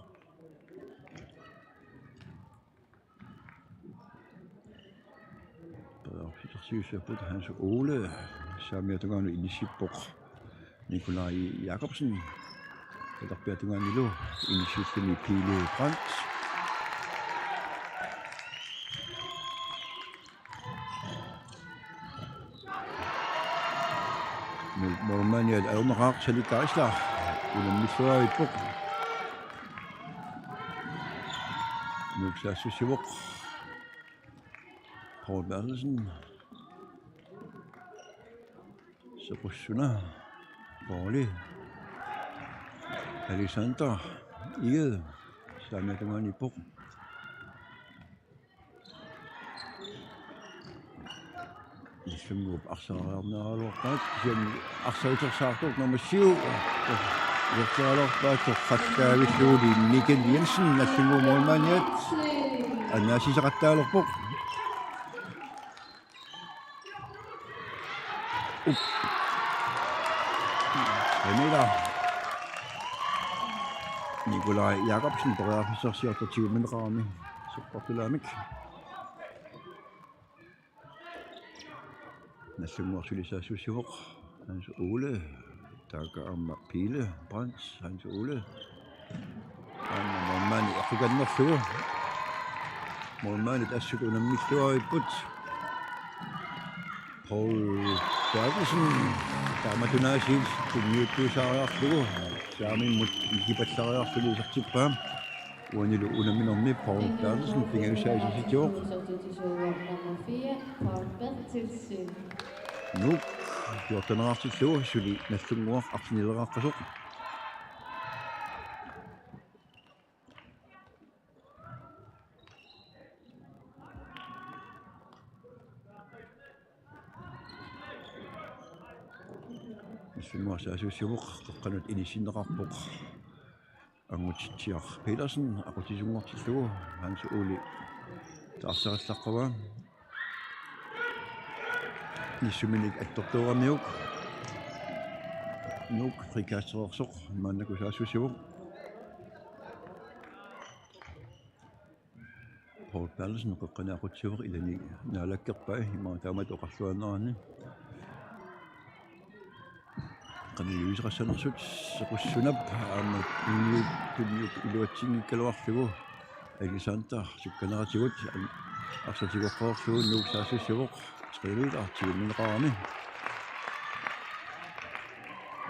Periarfissarsiussapput Hans Ole, saamiata tungaanut inissippoq Nikolaj Jakobsen. Talerpiata tungaanilu inissilluni Pele Brandt. Nuuk målmandiat ajornaqaaq, salikkaarissaq unammilluarippoq. Nuuk saassussivoq. Paul Berthelsen. Sequssuna. Pauli. Alexander Egede. Saamiata tungaaniippoq. Nagdlunguup arsariarnerugaluarpaat, kisianni arsaq utersaartoq nummer syv. Utersaaraluarpaat toqqallavillugu Mikkel Jensen, Nagdlunguup målmandiat. Annaasisaqattaalerpoq. Up. Emila. Nikolaj Jakobsen periarfissarsiortoq tigummineqarami. Supportilaamik. Nagdlunguaq suli saassussivoq. Hans Ole. Taakku aamma Pele Brandt, Hans Ole. Aamma målmandi eqqukannerlugu. Målmandit assut unammilluaripput. Paul Berthelsen. Taamatunaasiit tunniuttuusaariarlugu. Saamimmut ikipallariarluni isertippaa. Uanilu unamminermi Paul Berthelsen pingajussaa isertitsivoq. Nuuk fjorteneqartillugu suli Nagdlunguaq arfinileraqqasoq. Nagdlunguaq saassussivoq, qeqqanut inissinneqarpoq. Angutitsiaq Petersen aqutsisunngortillugu Hans Ole taarseqallaqqavaa. Nissuminik attortooramiuk. Nuuk frikastereersoq maannakkut saassussivoq. Paul Berthelsen qeqqani aqutsivoq, ilani naalakkerpai imaluunniit taamatut oqarluaannaraanni. Qanoq iliuuseqassanersut, Sequssunap aamma tunniut tunniut iluatsinngikkaluarlugu. Alexander sukkaneratigut arsaq tigoqqaarlugu Nuuk saassussivoq. Tre meter tigummineqarami.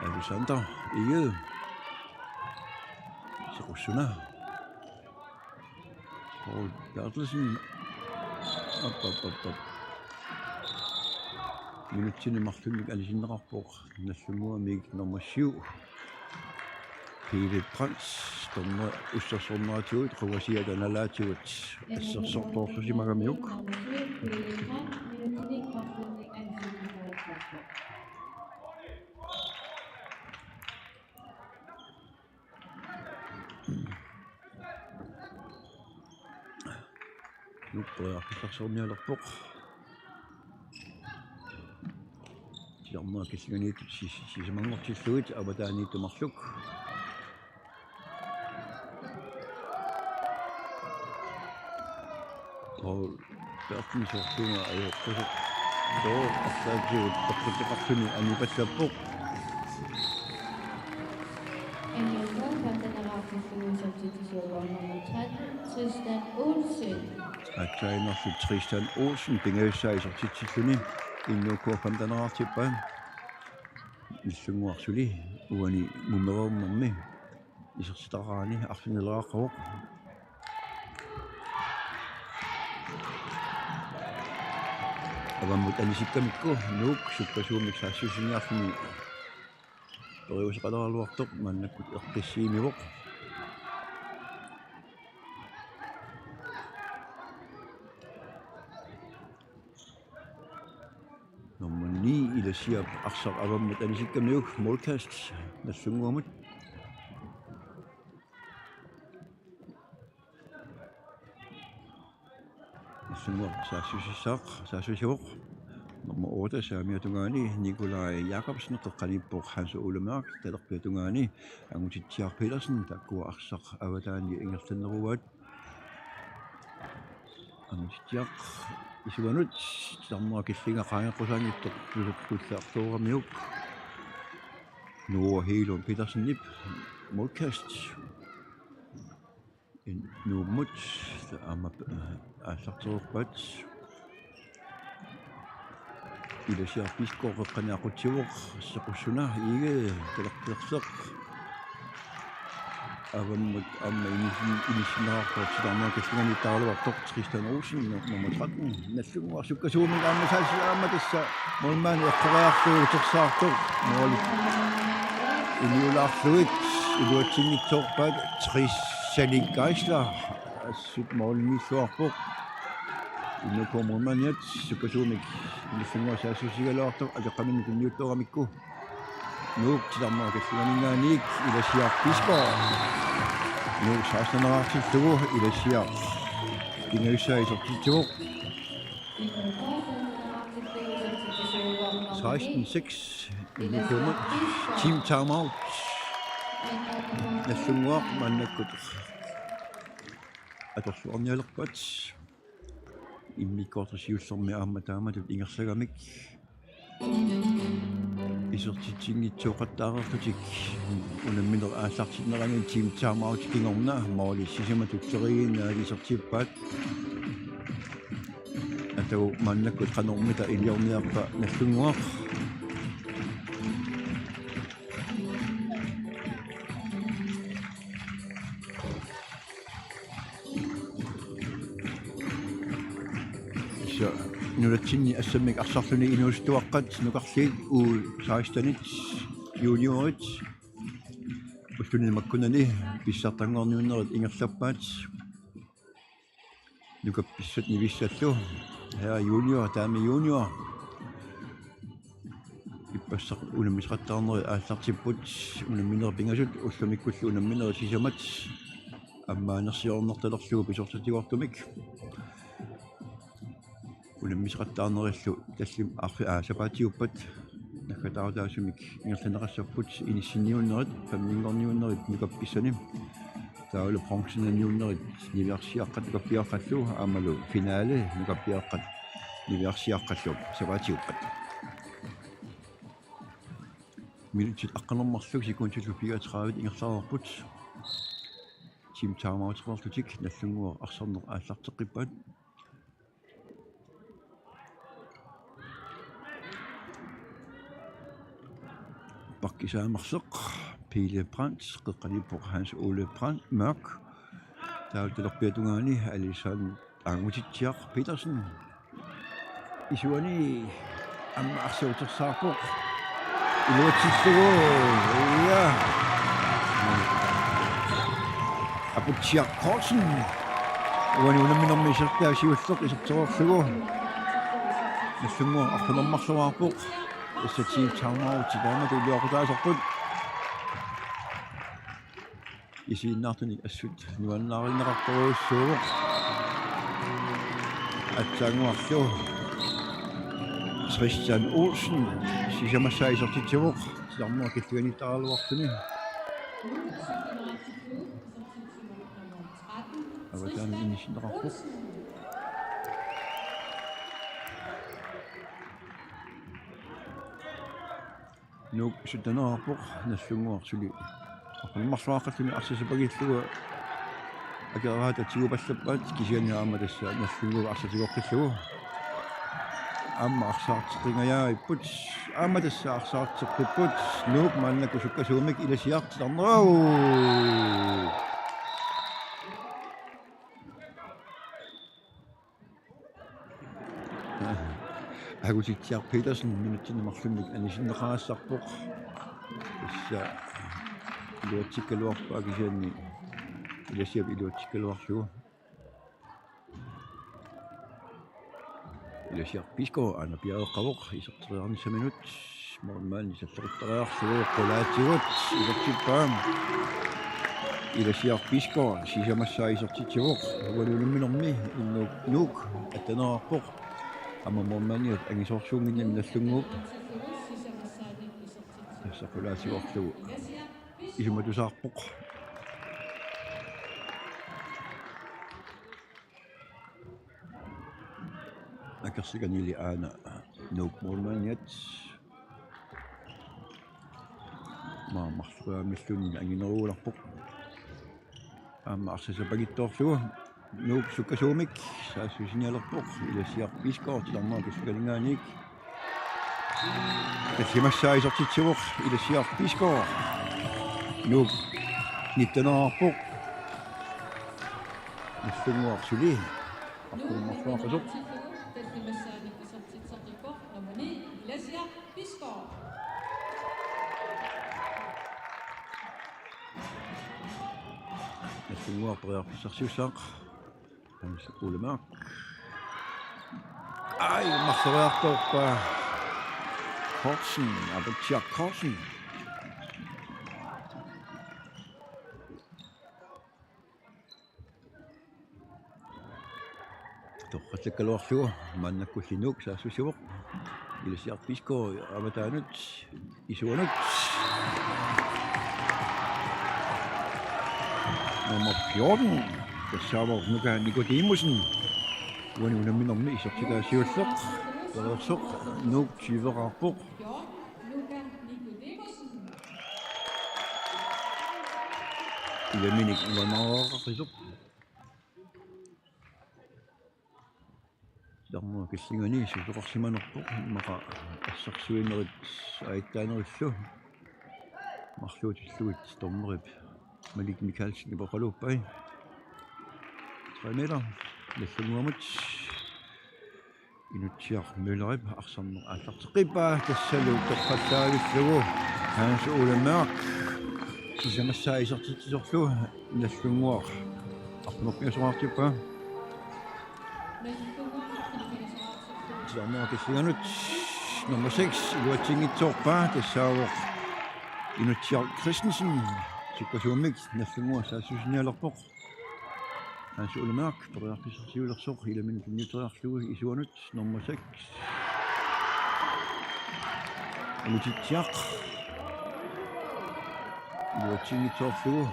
Alexander Egede. Sequssuna. Paul Berthelsen. Op, op, op, op. Minutsini marlunnik anisinneqarpoq Nagdlunguami nummer syv, Pele Brandt, dommer ussersorneratigut, qugasiata nalaatigut, assersortoorsuusimagamiuk. Nuuk periarfissarsiornialerpoq. Titarneq killinganiittoq sis-, sisamanngortillugit avataaniittoq marluk. Paul Berthelsen soorluuna ajoqqusoq. Soo, arsaatsigut toqquttoqarluni anipallappoq. N K femten-eqartillugu isertitsisuuvoq nummer tretten, Tristan Olsen. Aatsaannarlu Tristan Olsen pingajussaa isertitsilluni N K femten-eqartippai. Nagdlunguaq suli uani mumereernermi isertitaqarani arfinileraqqavoq. Avammut anisikkamikku Nuuk sukkasuumik saassussiniarluni periuseqaleraluartoq maannakkut eqqissiimivoq. Nummer ni, Ilasiap arsaq avammut anisikkamiuk, målkast Nagdlunguamut. Nagdlunguaq saassussissaaq, saassussivoq. Nummer otte, saamiata tungaani Nikolaj Jakobsen, qeqqaniippoq Hans Ole Mørch, talerpiata tungaani Angutitsiaq Petersen, taakkua arsaq avataani ingerlannerugaat. Angutitsiaq isuanut, titarneq killinga qaangeqqusaanngitsoq, puluk pullartooramiuk. Noah Hegelund Petersenip målkast. Nuummut aamma, eh, aallartereerpaat. Ilasiaq Bisgaard qeqqani aqutsivoq, Sequssuna Egede talerpiarseq. Avammut aamma inissin-, inissinneqarpoq, titarneq killinganiittaraluartoq, Tristan Olsen, nu-, nummer tretten. Nagdlunguaq sukkasuumik aamma saassu-, aamma tassa målmandi eqqoriarlugu utersaartoq. Måli iniulaarlugit iluatsinngitsoorpaat, Tristan Geisler assut målimiilluarpoq. N K-p målmandiat sukkasuumik Nagdlunguaq saassussigaluartoq, akeqqaminnut tunniuttooramikku. Nuuk titarneq killinganinngaanniit Ilasiaq Bisgaard. Nuuk seksten-eqartillugu Ilasiaq pingajussaa isertitsivoq. Seksten seks, N K-p målmand. Team timeout. Nagdlunguaq maannakkut atorluarnialerpaat. Immikkoortoq siullermi aamma taamatut ingerlagamik isertitsinngitsooqattaareerlutik. Unammineq aallartinnerani team timeout kingorna måli sisamat tulleriiaat isertippaat. Atagu maannakkut qanormita iliorniarpa Nagdlunguaq. Tassa Nunatsinni assammik arsarluni inuusuttuaqqat nukarliit U seksten-it, juniorit, ulluni makkunani pissartanngorniunnerit ingerlappaat. Nukappissat nivissallu. Herre junior, dame junior. Ippassaq unammisaqattaarnerit aallartipput, unamminerit pingasut, ullumikkullu unamminerit sisamat. Ammaanersiornertalerlugu pisortatigoortumik. Unammisaqattaarnerillu tallimat arfi-, aa, sapaatiuppat naggataarutaasumik ingerlanneqassapput, inissinniunnerit femminngorniunnerit nukappissani. Taavalu bronzenniunnerit niviarsiaqqat nukappiaqqallu aammalu finale nukappiaqqat niviarsiaqqallu sapaatiuppat. Minutsit aqqaneq-marluk sekundillu fireogtredive ingerlareerput. Team timeout-eqarlutik Nagdlunguaq arsarneq aallarteqqippaat. Bakkisaamerleq Pele Brandt, qeqqaniippoq Hans Ole Brandt, Mørk. Taava talerpiata tungaani Alexander Angutitsiaq Petersen. Isuani aamma arsaq utersaarpoq. Iluatsillugu. Ja. Aputsiaq Kortsen. Uani unamminermi isertaa siulleq isertereerlugu. Nagdlunguaq aqqaneq-marluarpoq. Tassa team timeout-i taanna tulliuqqutaasarput. Isiginnaartunik assut nuannaarinneqartorujussuuvoq. Aatsaannguarlu Tristan Olsen sisamassaa isertitsivoq. Silarmut killinganiittaraluartuni. Avataani inissinneqarpoq. Nuuk syttenerarpoq, Nagdlunguaq suli aqqaneq-marluaqqalluni arsaq sapagillugu akereraata tigupallappaat, kisianni aamma tassa Nagdlunguaq arsaq tigoqqillugu. Aamma arsaarteqqingajaavipput, aamma tassa arsaarteqqipput, Nuuk maannakkut sukkasuumik Ilasiaq titarnerpoq. Angutitsiaq Petersen minutsini marlunnik anisinneqarassarpoq. Tassa iluatsikkaluarpaa kisianni Ilasiap iluatsikkaluarlugu. Ilasiaq Bisgaard aana piareeqqavoq iserteriarnissaminut. Målmandi salleqattariarlugu qulaatigut isertippaa. Ilasiaq Bisgaard sisamassaa isertitsivoq. Uani unamminermi Nuuk, Nuuk attenerarpoq. Aamma målmandiat angisoorsuunnginnami Nagdlunguup. Tassa qulaatigoorlugu isumatusaarpoq. Akersikanili aana Nuuk målmandiat. Maammarsuaamilluunniit angineruulerpoq. Aamma arsaq sapagittoorlugu. Nuuk sukkasuumik saassussinialerpoq. Ilasiaq Bisgaard titarnerup kisukaninngaanniit. Tallimassaa isertitsivoq Ilasiaq Bisgaard. Nuuk nittenerarpoq. Nagdlunguaq suli aqqaneq-marluaqasoq. Nagdlunguaq periarfissarsiussaaq. Hans Ole Mørk. Ai, marsoriartorpaa. Kortsen, Aputsiaq Kortsen. Torrallakkaluarlugu maannakkulli Nuuk saassussivoq. Ilasiaq Bisgaard avataanut isuanut. Nummer fjorten, tassaavoq Nuka Nikodemussen. Uani unamminermi isertitaa siulleq. Talersoq Nuuk tyveqarpoq. Ilaminik uanaareqarpisoq. Silarmut killingani susoqarsimanerpoq immaqa arsarsuinerit aajaanerillu. Marluutillugit dommerip Malik Mikaelsen ipoqaluuppai. Tre meter. Nagdlunguamut. Inutsiaq Møllerip arsarneq aallarteqqippaa, tassalu torfallaavillugu Hans Ole Mørch sisamassaa isertitsisorlu Nagdlunguaq arfineq-pingasoraartippaa. Silarmut killinganut nummer seks iluatsinngitsoorpaa, tassaavoq Inutsiaq Christensen, sukkasuumik Nagdlunguaq saassussinialerpoq. Hans Ole Mørch periarfissarsiulersoq ilaminut tunniuteriarlugu isuanut nummer seks. Angutitsiaq. Iluatsinngitsoorlugu.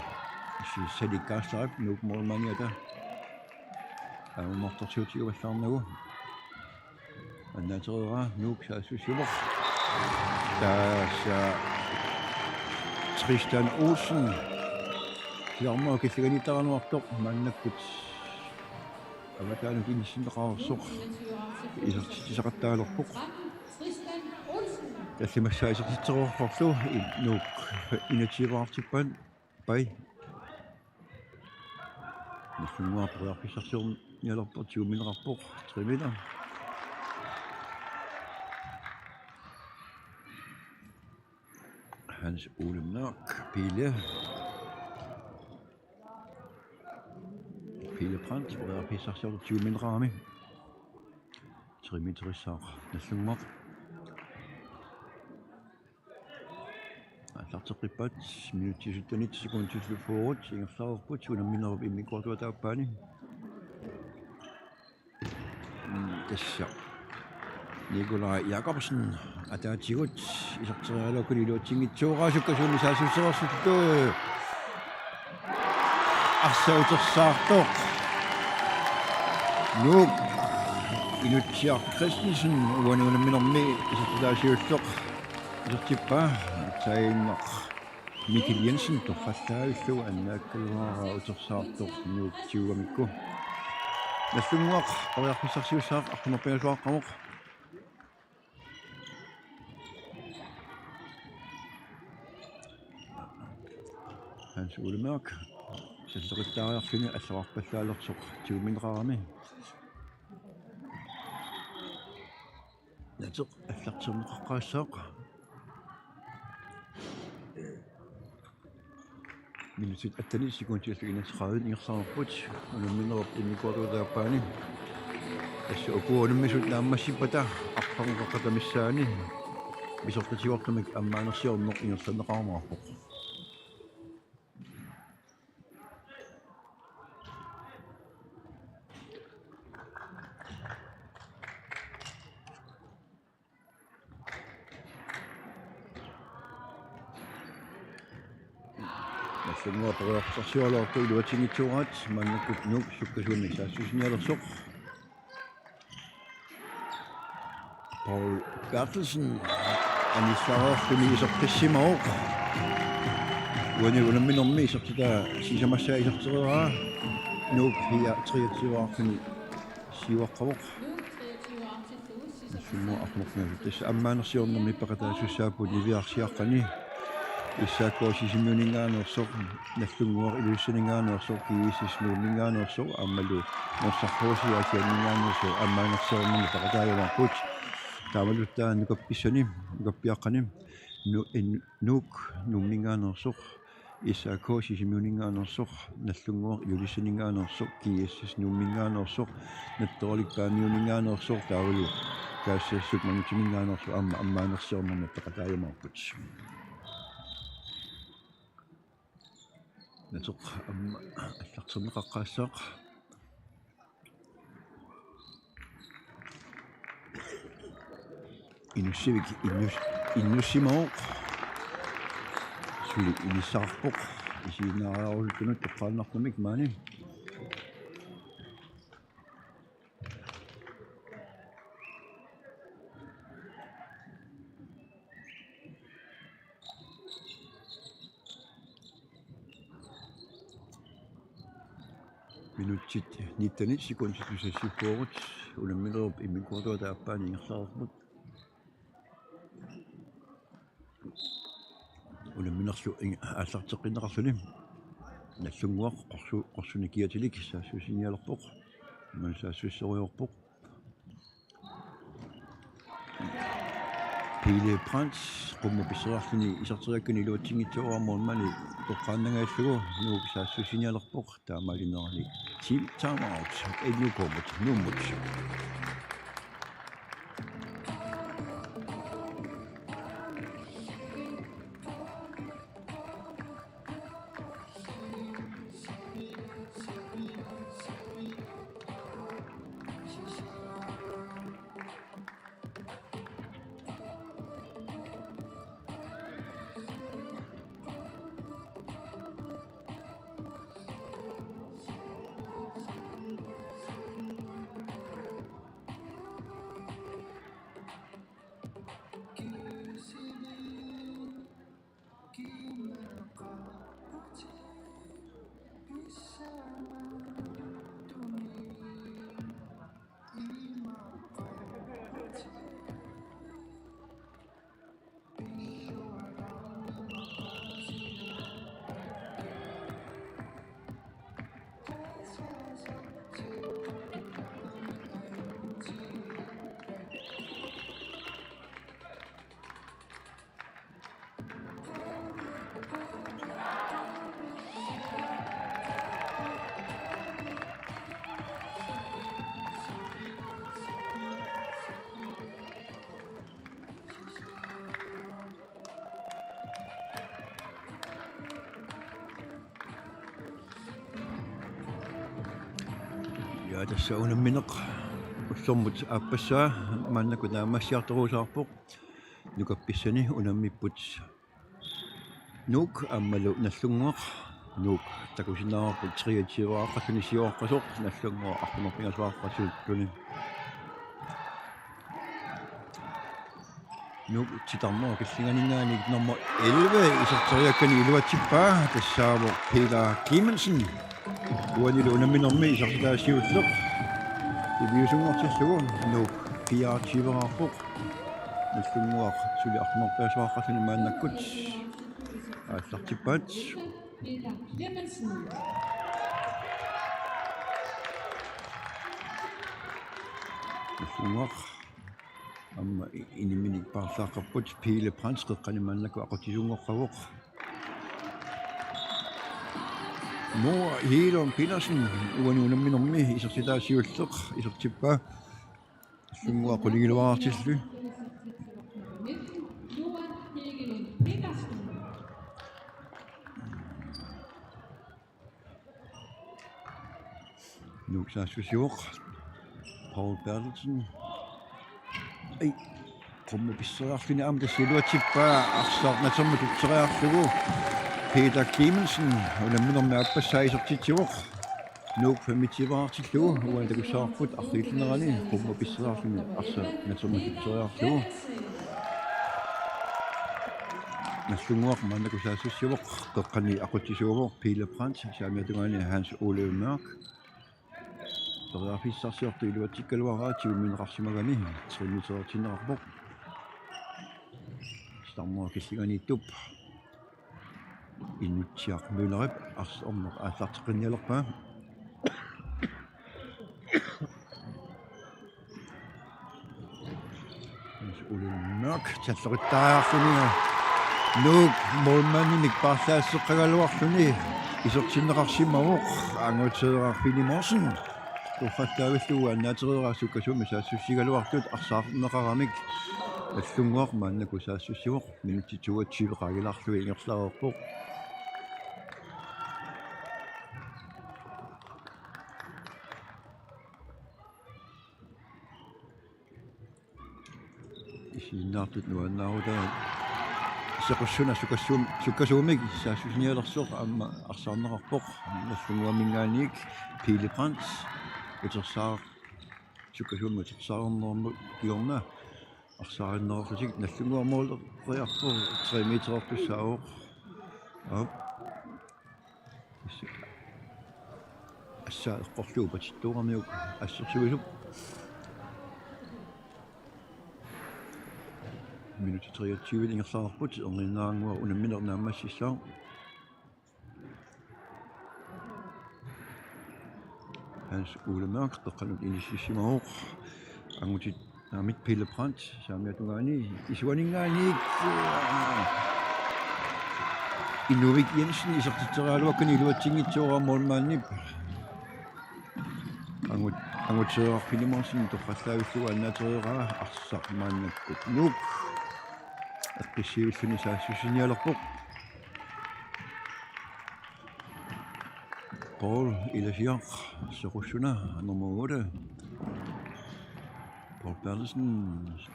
Sali Kaaslarip Nuup målmandiata aamma moortorsiutigivallaarnagu. Annaatereeraa Nuuk saassussivoq. Tassa Tristan Olsen. Silarmut killinganiittaraluartoq maannakkut avataanut inissinneqareersoq isertitsisaqattaalerpoq. Tallimassaa isertitsereerparlu Nuuk enogtyveartippaat. Pai. Nagdlunguaq periarfissarsiornialerpoq, tiguminneqarpoq, tre meter. Hans Ole Mørch, Pele. Pele Brandt, periarfissarsiortoq tiguminneqarami. Tre meterissaaq Nagdlunguaq. Aallarteqqippaat, minutsit syttenit sekundit fyrre ingerlareerput, unamminerup immikkoortuata aappaani. Mm, tassa Nikolaj Jakobsen ataatigut iserteriaraluarluni iluatsinngitsooraa, sukkasuumik saassussivoq. Arsaq utersaartoq. Nuuk Inutsiaq Christensen uani unamminermi isertitaasiullugu isertippaa, taanna Mikkel Jensen torfallaavillugu annaakkaluaraa utersaartoq Nuuk tigugamikku. Nagdlunguaq periarfissarsiussaaq arfineq-pingasoraqqavoq. Hans Ole Mørch salleqittaariarluni allagarpallaalersoq tiguminneqarami. Nateq aallarterneqaqqaassaaq. Minutsit attenit sekundit ingerlareerput, unamminerup immikkoortuata aappaani. Tassa uku unammisut naammassippata arfanneqaqatta missaani isertatigoortumik ammaanersiorneq ingerlanneqarumaarpoq. Nagdlunguaq periarfissarsiulerlugu iluatsinngitsooraat, maannakkut Nuuk sukkasuumik saassussinialersoq. Paul Berthelsen anissaarluni isertissimavoq. Uani unamminermi isertitaa sisamassaa isertereeraa. Nuuk fire treogtyve-arluni siuaqqavoq. Nagdlunguaq arfineq-pingasut. Tassa ammaanersiornermi peqataasussaapput niviarsiaqqani. S A K Sisimiuninngaanneersoq, Nagdlunguaq Ilulissaninngaanneersoq, G S S Nuumminngaanneersoq, aammalu Norsaq H C Aasianninngaanneersoq ammaanersiornermi peqataajumaarput. Taamalu taanna nukappissani, nukappiaqqani, Nu-, en-, Nuuk Nuumminngaanneersoq, S A K Sisimiuninngaanneersoq, Nagdlunguaq Ilulissaninngaanneersoq, G S S Nuumminngaanneersoq, Nattoralik Paamiuninngaanneersoq, taavalu Kaassassuk Maniitsuninngaanneersoq aamma ammaanersiornermi peqataajumaarput. Nateq aamma aallarterneqaqqaassaaq. Inussivik innus-, innussimavoq. Suli inissaqarpoq. Isiginnaarujussuartunut toqqaannartumik maani. Minutsit nittenit sekundit tusassippugut, unamminerup immikkoortuata aappaani ingerlareerput. Unamminerlu ing-, aallarteqqinneqarluni. Nagdlunguaq qorsu-, qorsunik kiatilik saassussinialerpoq. Maanna saassusserujoorpoq. Pele Brandt qummut pisseriarluni iserteriakkani iluatsinngitsoorami målmandi toqqaannangajallugu, Nuuk saassussinialerpoq, taamaalinerani team timeout, N U K-mut, Nuummut. Ja, tassa unammineq ullormut aappassaa maannakkut naammassiartorusaarpoq. Nukappissani unammipput Nuuk aammalu Nagdlunguaq. Nuuk takusinnaavarput treogtyve-aaqqalluni siuaqqasoq, Nagdlunguaq arfineq-pingasoqarluni. Nuuk titarnerup killinganinngaanniit nummer elleve iserteriakkani iluatsippaa, tassaavoq Peter Clemmensen. Uanilu unamminermi isertitaa siulleq iviusunngortillugu. Nuuk fireogtyve-raarpoq. Nagdlunguaq suli arfineq-pingasoqarluni maannakkut aallartippaat. Nagdlunguaq aamma i-, inimminik paarlaaqqapput, Pele Brandt qeqqani maannakkut aqutsisunngorpaa. Moa Hegelund Petersen uani unamminermi isertitaa siulleq isertippaa. Nagdlunguaq qulingiluaartillugu. Nuuk saassussivoq. Paul Berthelsen. Ai. Qummut pisseriarluni aamma tassa iluatsippaa, arsaq natermut tutseriarlugu. Peter Clemmensen unamminermi aappassaa isertitsivoq. Nuuk femogtyve-raartillugu, uani takussavarput arriillinerani qummut pisseriarluni arsaq natermut tutseriarlugu. Nagdlunguaq maannakkut saassussivoq, qeqqani aqutsisuuvoq Pele Brandt saamiata tungaani Hans Ole Mørch. Periarfissarsiortut iluatsikkaluaraat siummineqarsimagami, tre meteriutinneqarpoq. Titarnerup killinganiittup Inutsiaq Møllerip arsaq orneq aallarteqqinnialerpaa. Hans Ole Mørch talleqittariarluni. Nuuk målmandinik paarlaasseqqagaluarluni isertinneqarsimavoq Anguteeraq Finnimosen. Torrattaavillugu annaatereeraat sukkasuumik saassussigaluartut arsaarneqaramik. Nagdlunguaq maannakkut saassussivoq, minutsit toogtyve qaangilaarlugit ingerlareerpoq. Isiginnaartut nuannaarutaat. Sequssuna sukkasuum-, sukkasuumik saassussinialersoq aamma arsaarneqarpoq. Nagdlunguaminngaanniit Pele Brandt. Utersaar-, sukkasuumik utersaarnermut kingorna arsaarinnarlutik. Nagdlunguaq måleriarpoq, tre meterertussaavoq. Aap. Assaa eqqorlugu patittooramiuk assersuisup. Minutsit treogtyve ingerlareerput, erniinnarannguaq unammineq naammassissaaq. Hans Ole Mørch qeqqanut inissimavoq. Angutit Naamik, Pele Brandt saamiata tungaani isuaninngaanniit, eh, Inuvik Jensen isertitseriaraluakkani iluatsinngitsoorpoq målmandip. Angut-, Anguteeraq Filemonsen toqqallavillugu annaatereeraa arsaq maannakkut Nuuk eqqissiivilluni saassussinialerpoq. Paul Ilasiaq, Sequssuna, nummer otte. Paul Berthelsen,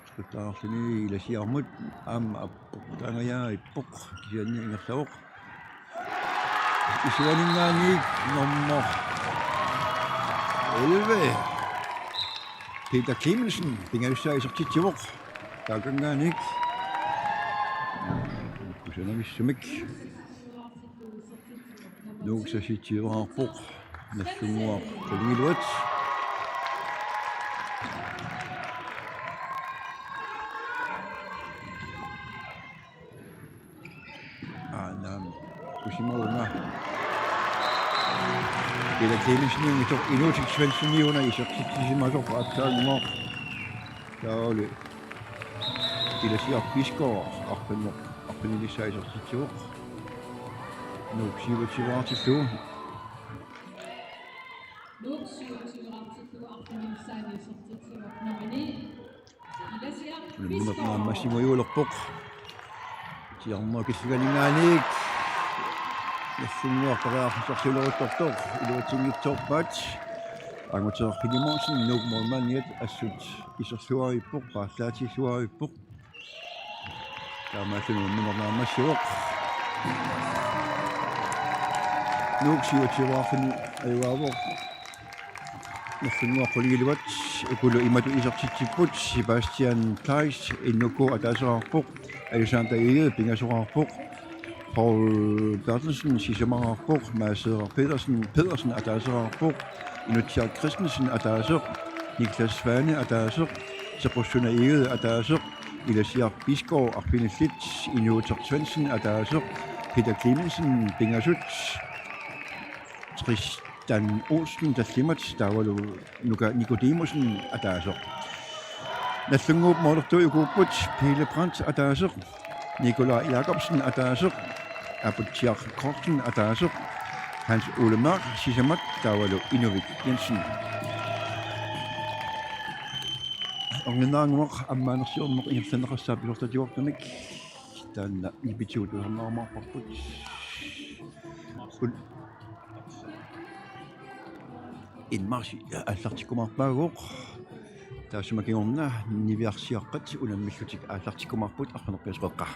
skuttarluni Ilasiarmut, aamma appoq, taangajaappoq, kisianni ingerlavoq. Isuaninngaanniit nummer elleve, Peter Clemmensen, pingajussai isertitsivoq. Taakanngaanniit kusanavissumik. Nuuk sassitsivaraarpoq. Nagdlunguaq qulingiluat. Aa, naamik. Kusimavunga. Peter Clemmensen, Inuutik Svensseniuna isertitsisimasoq aatsaannguaq. Taavalu Ilasiaq Bisgaard arfineq-, arfinilissaa isertitsivoq. Nuuk syvogtyve-artillugu. Nuuk syvogtyve-artillugu arfinilissaani isertitsivoq nummer ni. Ilasiaq Bisgaard. Unammineq naammassimujuulerpoq. Tiarmua killinganinngaanniit. Nagdlunguaq periarfissarsiuleruttortoq. Iluatsinngitsoorpaat. Anguteeraq Filemonsen, Nuuk målmandiat, assut iserluarpoq, paarlaatilluarpoq. Taamaattumik unammineq naammassivoq. Nuuk syvogtyve-arluni ajugaavoq. Nagdlunguaq qulingiluat, ukulu imatut isertitsipput: Sebastian Kleist, N O K, ataaseraarpoq. Alexander Egede, pingasoraarpoq. Paul Berthelsen, sisamaraarpoq. Mads Pedersen, Pedersen, ataaseraarpoq. Inutsiaq Christensen, ataaseq. Niklas Svane, ataaseq. Sequssuna Egede, ataaseq. Ilasiaq Bisgaard, arfinillit. Inuuteq Svendsen, ataaseq. Peter Clemmensen, pingasut. Tristan Olsen, tallimat, taavalu Nuka Nikodemussen, ataaseq. Nagdlunguup målertui ukuupput: Pele Brandt, ataaseq. Nikolaj Jakobsen, ataaseq. Aputsiaq Kortsen, ataaseq. Hans Ole Mørch, sisamat, taavalu Inuvik Jensen. Orninnaannguaq ammaanersiorneq ingerlanneqassaaq pisortatigoortumik. Taanna nipitigut tusarnaarumaarparput. Un-, indmarchi aallartikkumaarpaagooq. Taassuma kingorna niviarsiaqqat unammillutik aallartikkumaarput, arfineq-pingasoqeqqa.